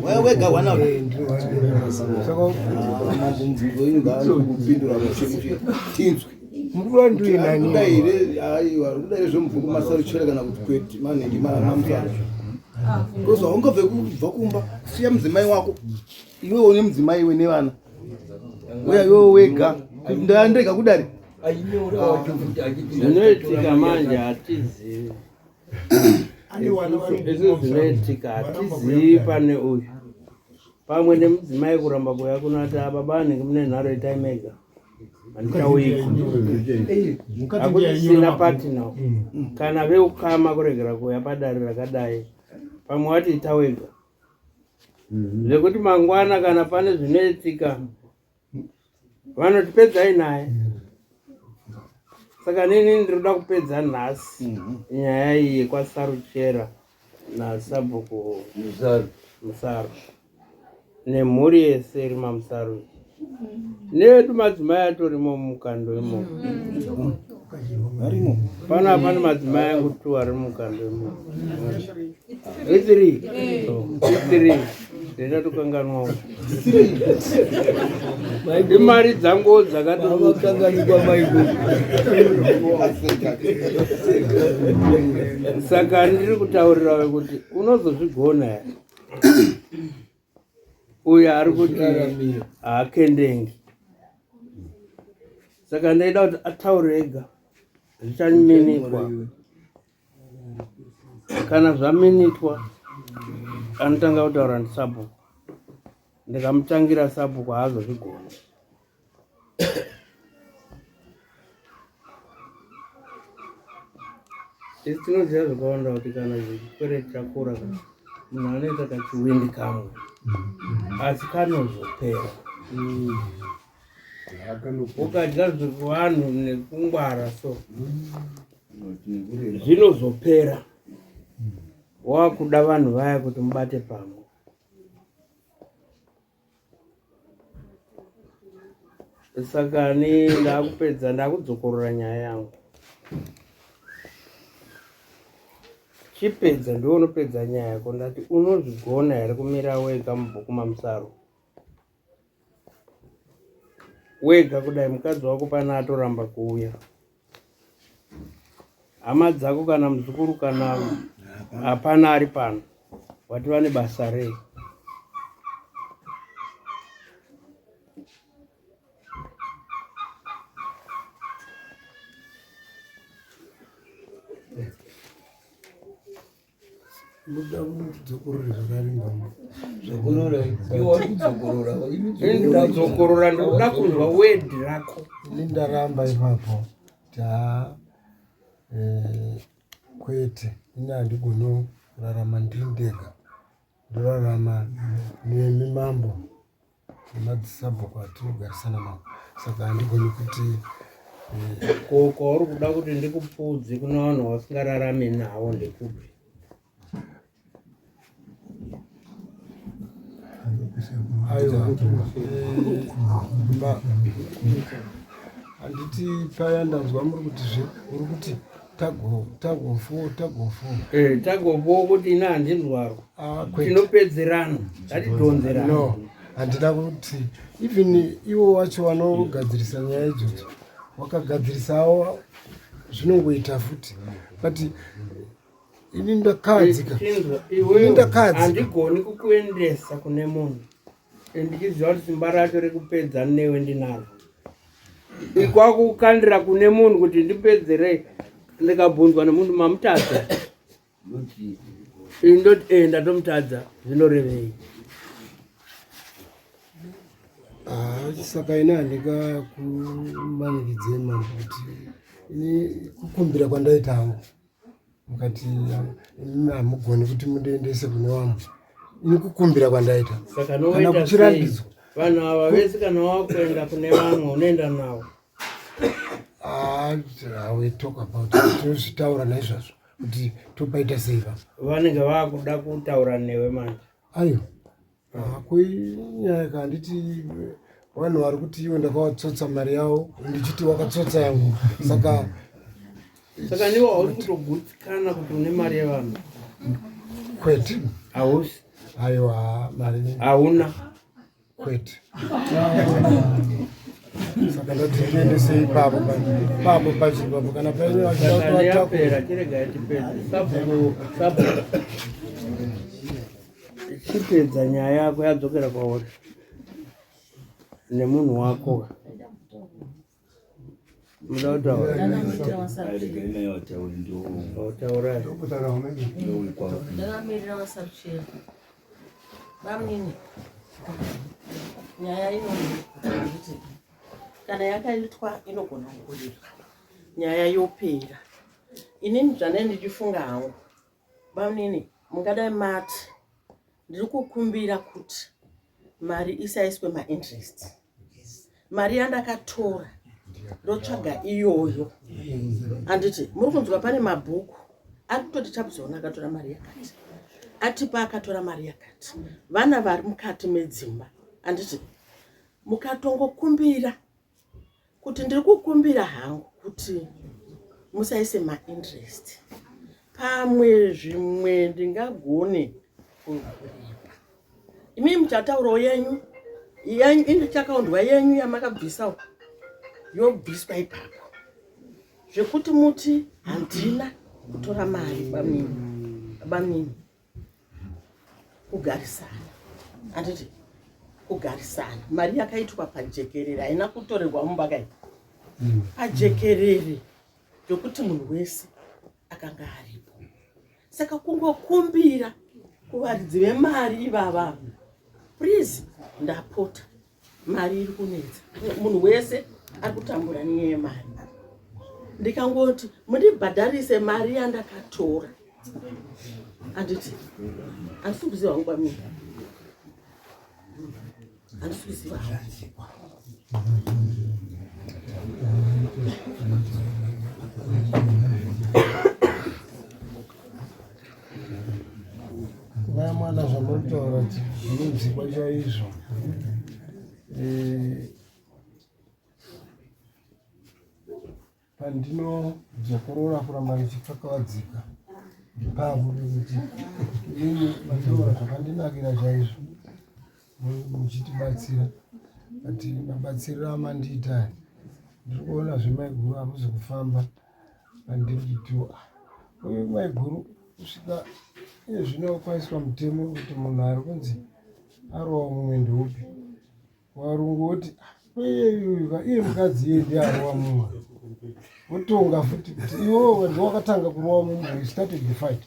Speaker 13: Wauya wega wana
Speaker 11: Saka
Speaker 13: mambo mubvunzo wenyu ngaanopindura mushe mushe tinzwe.
Speaker 11: Mukuru ndiye nani?
Speaker 13: Kuda here aiwa kuda here zvemubvunzo masaruchera kana kuti kwete manhingi mamusaro. Because haungabve kubva kumba siya mudzimai wako iwe une mudzimai iwe nevana uya iwe wega ndandega kudari
Speaker 3: Zvinoitika manje hatizivi. Izvo zvinoitika hatizivi pane uyu. Pamwe nemudzimai kuramba kuya kunati ah, baba anenge mune nharo itai mega. Handichauyiko. Hakusisina partner. Kana veukama kuregera kuuya padare rakadai. Pamwe wati ita wega. Zvekuti mangwana kana pane zvinoitika vanoti pedzai naye saka nini ndinoda kupedza nhasi mhm. nyaya iyi yekwasaruchera nasabhuku musaro nemhuri yese iri mamusaro iyi nevedu madzimai atorimo mumukando imomo pano apane madzimai angu tu ari mumukando imomo ithree ithree ndinatokanganwawo imari dzangu dzakatokanganikwa maiguru saka ndiri kutaurira kuti unozozvigona here uyo ari kuti haakendengi saka ndaida kuti ataure ega zvichaminikwa kana zvaminitwa anotanga kutaura ndisabhuku ndikamutangira sabhuku haazozvigona isi tinoziva zvakawanda kuti kana chikwereti chakura Munhu anoita kachiwindi kamwe asi kanozopera. Ukadya zvekuvanhu nekungwara so zvinozopera. Wakuda vanhu vaya kuti mubate pamwe. Saka ni ndakupedza ndakudzokorora nyaya yangu. Chipedza ndiwe unopedza nyaya yako ndati unozvigona here kumira wega mubhuku mamusaro wega kudai mukadzi wako pana atoramba kuuya hama dzako kana muzukuru kana hapana ari pano wati vane basa rei
Speaker 11: Muda kudzokorora zvakarimba.
Speaker 4: Dzokorora. Iwe wari kudzokorora.
Speaker 3: Ndadzokorora ndikuda kunzwa word rako.
Speaker 11: Ini ndaramba ipapo. Ta eh, kwete. Ini handigoni kurarama ndiri ndega. Ndorarama nemi mambo. Nemadzisabhuku atinogarisana nawo. Saka handigoni kuti
Speaker 3: eh, ko kwauri kuda kuti ndikupfuudze kuna vanhu vasingararami navo ndekupi?
Speaker 11: Aiwa, eh, handiti paya ndanzwa muri kuti zve uri kuti tagofo tagofo
Speaker 3: eh, tagofo kuti ina handinzwaro ah, tinopedzerana ngatidhonzerana
Speaker 11: no handina kuti even iwo wacho vanogadzirisa nyaya idzodzo wakagadzirisawo zvinongoita futi but ini ndakadzika
Speaker 3: ini ndakadzika handigoni kukuendesa kune munhu ndichiziva kuti simba racho rekupedza newe ndinaro ikwakukandira kune munhu kuti ndipedzerei ndikabvunzwa nemunhu mamutadza indoti e eh, ndatomutadza zvinorevei
Speaker 11: ah, saka ini handingakumanikidzei mambo kuti ini kukumbira kwandaita hangu mukati imi hamugoni kuti mundiendese kune vamwe ini kukumbira kwandaita
Speaker 3: kana kuchirambidzwa vanhu ava vese kana wakuenda kune vamwe unoenda navo
Speaker 11: ah, we talk about it tinozvitaura naizvazvo kuti topaita sei vamwe
Speaker 3: vanenge vakuda kutaura newe manje
Speaker 11: ayo Ah, kuinyaya ka handiti vanhu vari kuti iwe ndakavatsotsa mari yavo ndichiti wakatsotsa yangu saka
Speaker 3: saka niwe hausi kutogutsikana kuti une mari yevanhu
Speaker 11: kwete
Speaker 3: hausi
Speaker 11: aiwa mari
Speaker 3: hauna
Speaker 11: kwete saka ndati ndiendese ipapo papo pachipapo kana paine
Speaker 3: vachidapera chiregai tipedze sabhuku sabhuku Chipedza nyaya yako yadzokera kwauri nemunhu wako. Muda kutaura? Taurai.
Speaker 15: Ndakamirira wasabhuchera. Bamnini. Nyaya inoti kana yakaitwa inogona kubudirwa. Nyaya yopera. Inini zvandai ndichifunga hangu. Bamnini mungadai mati ndiri kukumbira kuti mari isaiswe mainterest mari yandakatora ndotsvaga iyoyo handiti muri kunzwa pane mabhuku ari kutoti chapuzona akatora mari yakati atipa akatora mari yakati vana vari mukati medzimba handiti mukatongokumbira kuti ndiri kukumbira hangu kuti musaise mainterest pamwe zvimwe ndingagone kuripa imi muchataurawo yenyu yenyu indichakaundwa yenyu yamakabvisawo yobviswa ipapo zvekuti muti handina kutora mari bamnini bamnini kugarisana handiti kugarisana mari yakaitwa pajekerere haina kutorerwa mumba kai mm. pajekerere yokuti munhu wese akanga aripo saka kungokumbira kuvaridzi vemari ivava please ndapota mari iri kunetsa munhu wese ari kutambura nenyaya yemari ndikangoti mundibhadharise mari yandakatora Handiti handisi kuziva hangu kwamii, handisi kuziva hangu.
Speaker 11: Mai mwana, zvamurikutaura zvinonzikwa chaizvo. Pandinodzokorora kuramba ndichikakavadzika ndipapo pekuti inini mataura zvakandinakira chaizvo muchitibatsira, but mabatsiriro amandiita aya ndiri kuona zvemaiguru hamuzi kufamba. Pandiri kutiwo uyu maiguru kusvika iye zvino kwaiswa mutemo wekuti munhu ari kunzi arowa mumwe ndeupi, varungu voti iye mukadzi iye ndiye arowa mumwe, votonga futi kuti iwewe ndiwe wakatanga kurowa mumwe, you started the fight.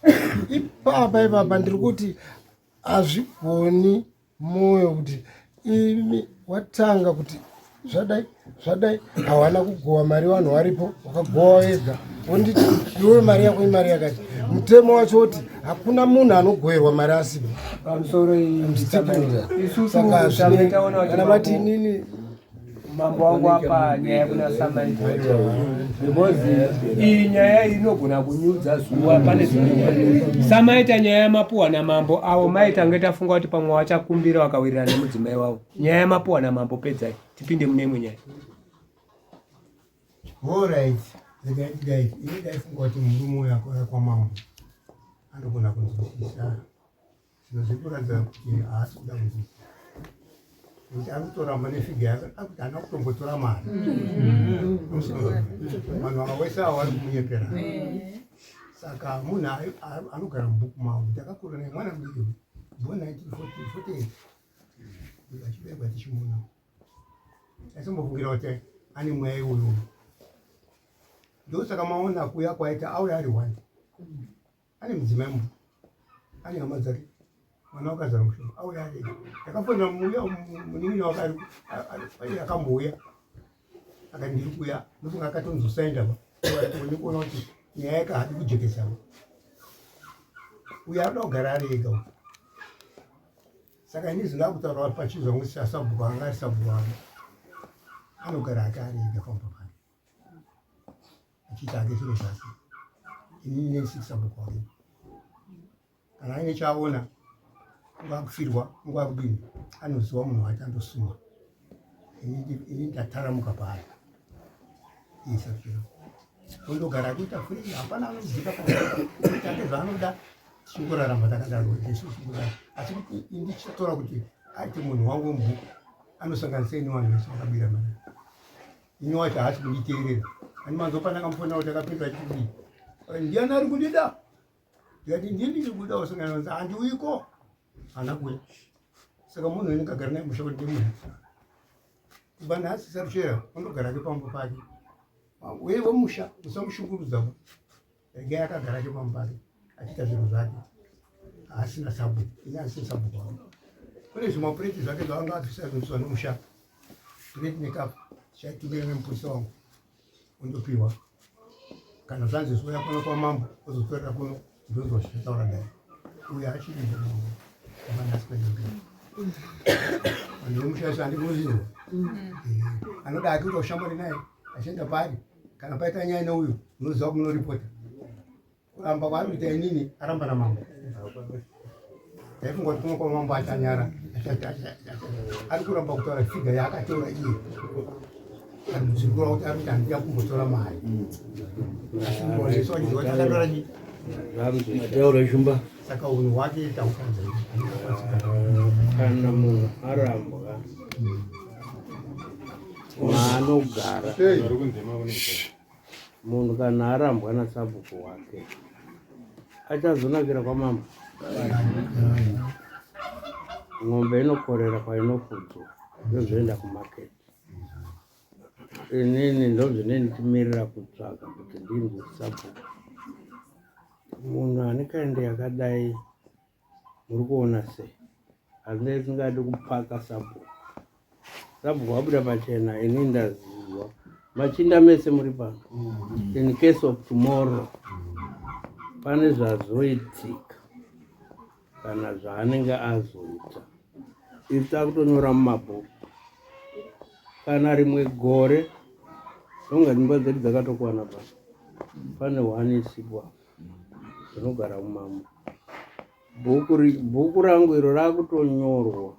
Speaker 11: Ipapa ipapa ndiri kuti hazvigoni moyo kuti imi watanga kuti zvadai zvadai, hawana kugowa mari, vanhu varipo, wakagowa wega, wonditi iwewe mari yako imari yakati. Mutemo wacho woti hakuna munhu anogoverwa mari asipo.
Speaker 1: Pamusoro.
Speaker 11: Saka kana mati inini
Speaker 1: Mambo wangu, apa nyaya kuna Samaita, because iyi nyaya inogona kunyudza zuva pane dzimwe. Samaita, nyaya yamapuwa namambo avo, maita nge tafunga kuti pamwe vachakumbira vakawirirana nemudzimai wavo. Nyaya yamapuwa namambo pedzai, tipinde mune imwe nyaya.
Speaker 2: Alright, regai ndidai. Ini ndaifunga kuti murume uyu akauya kwamambo anogona kunzwisisa. Zvino zviri kuratidza kuti haasi kuda kunzwisisa, nekuti ari kutoramba nefigure yake, akuti haana kutombotora mari. Vanhu ava wese avo vari kumunyepera. Saka munhu anogara mubhuku mavo, ndakakura naye mwana mudiki, born 1948, achiberekwa tichimuona, aisambofungira kuti ane mweya iwoyo. Ndosaka maona kuuya kwaita, auya ari one, ane mudzimai mumwe, ane hama dzake, mwana wakazara mushoma, auya ari ega. Ndakafonera muya munin'ina wake ari akambouya, akati ndiri kuuya. Ndofunga akatonzosaenda pa nekuona kuti nyaya yake haadi kujekesa. Uyo anoda kugara ari ega uyu. Saka ini zvinga kutaura pachizwa kuti sasabhuku anga ari sabhuku wake, anogara hake ari ega pamba pake achiita hake zviro zvake. Inini nesix sabhuku wake, kana aine chaaona, ungaa kufirwa, ungaa kudini, anoziva munhu wacho andosuma. Ini ndataramuka paari isafira, ondogara akuita free, hapana anodzika pakuita hake zvaanoda, tichingorarama takadaro isusu kudaro. Asi kuti ndichitora kuti aite munhu wangu wemubhuku anosanganisa ini vanhu vese vakabira mari, ini wacho haasi kunditeerera. Ani manzo pandakamufonera kuti akapindura achiti ndiani ari kundida, ndikati ndini ndiri kuda kusangana naye, handiuyiko, haana kuuya. Saka munhu ini kagara naye musha kuti ndimunhu kubva nhasi saruchera unogara ake pamba pake, uye wemusha usamushungurudza, regai akagara ake pamba pake achiita zviro zvake, haasina sabhuku, ini handisina sabhuku wangu. Kune zvimapureti zvake zvaanga abvisa zvinobviswa nomusha, pureti nekapu, tichaitumira nemupurisa wangu undopiwa. Kana zvanzi zouya kuno kwamambo, ozotorera kuno, ndonzwa zvichataura naye. Uyo achiri vanhasi kuenda mberi, vanhu vemusha vese handikuzinzwa. Anoda hake kuti ushamwari naye achienda paari, kana paita nyaya neuyu unoziva kumunoripota. Kuramba kwaari kuita inini, aramba namambo. Ndaifunga kuti kuno kwamambo achanyara, ari kuramba kutaura figure yaakatora iye. Zviri kureva kuti ari kuti handida kumbotora mari, asi kuonesa vachiziva kuti akatora chii.
Speaker 3: Mataura shumba.
Speaker 2: Saka unhu hwake taukanza.
Speaker 3: Kana munhu arambwa maanogara, munhu kana arambwa nasabhuku wake achazonakira kwamambo? Ng'ombe inokorera kwainofudzwa, yozoenda kumaketi. Inini ndozvineni ndichimirira kutsvaga kuti ndinzwe sabhuku, munhu ane kaende yakadai muri kuona sei? Handinge ndisingadi kupaka sabhuku. Sabhuku wabuda pachena, ini ndaziva machinda mese muri pano. In case of tomorrow pane zvazoitika. Kana zvaanenge azoita isu takutonyora mumabhuku. Kana rimwe gore ndonga dzimba dzedu dzakatokwana pa pane one isipo apa dzinogara mumambo. Bhuku rangu iro rakutonyorwa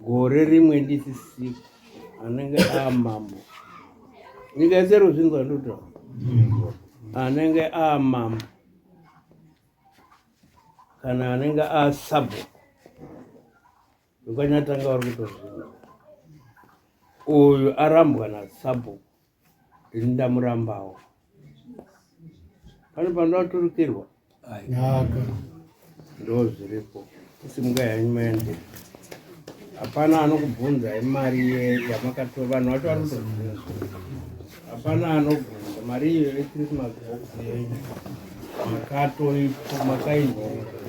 Speaker 3: gore rimwe ndisisipo anenge amambo nyika yese ruzvinzwa ndotaura anenge amambo kana anenge asabhuku vekanyatanga vari kutozvinzwa uyu arambwa nasabhuku ini ndamurambawo pane panoda kuturikirwa ndo zviripo simuka yanyu maende hapana anokubvunzai mari yamakatora vanhu vacho vari kutozvinzwa hapana anobvunza mari iyo yechristmas box yenyu makatoipo makainhonga.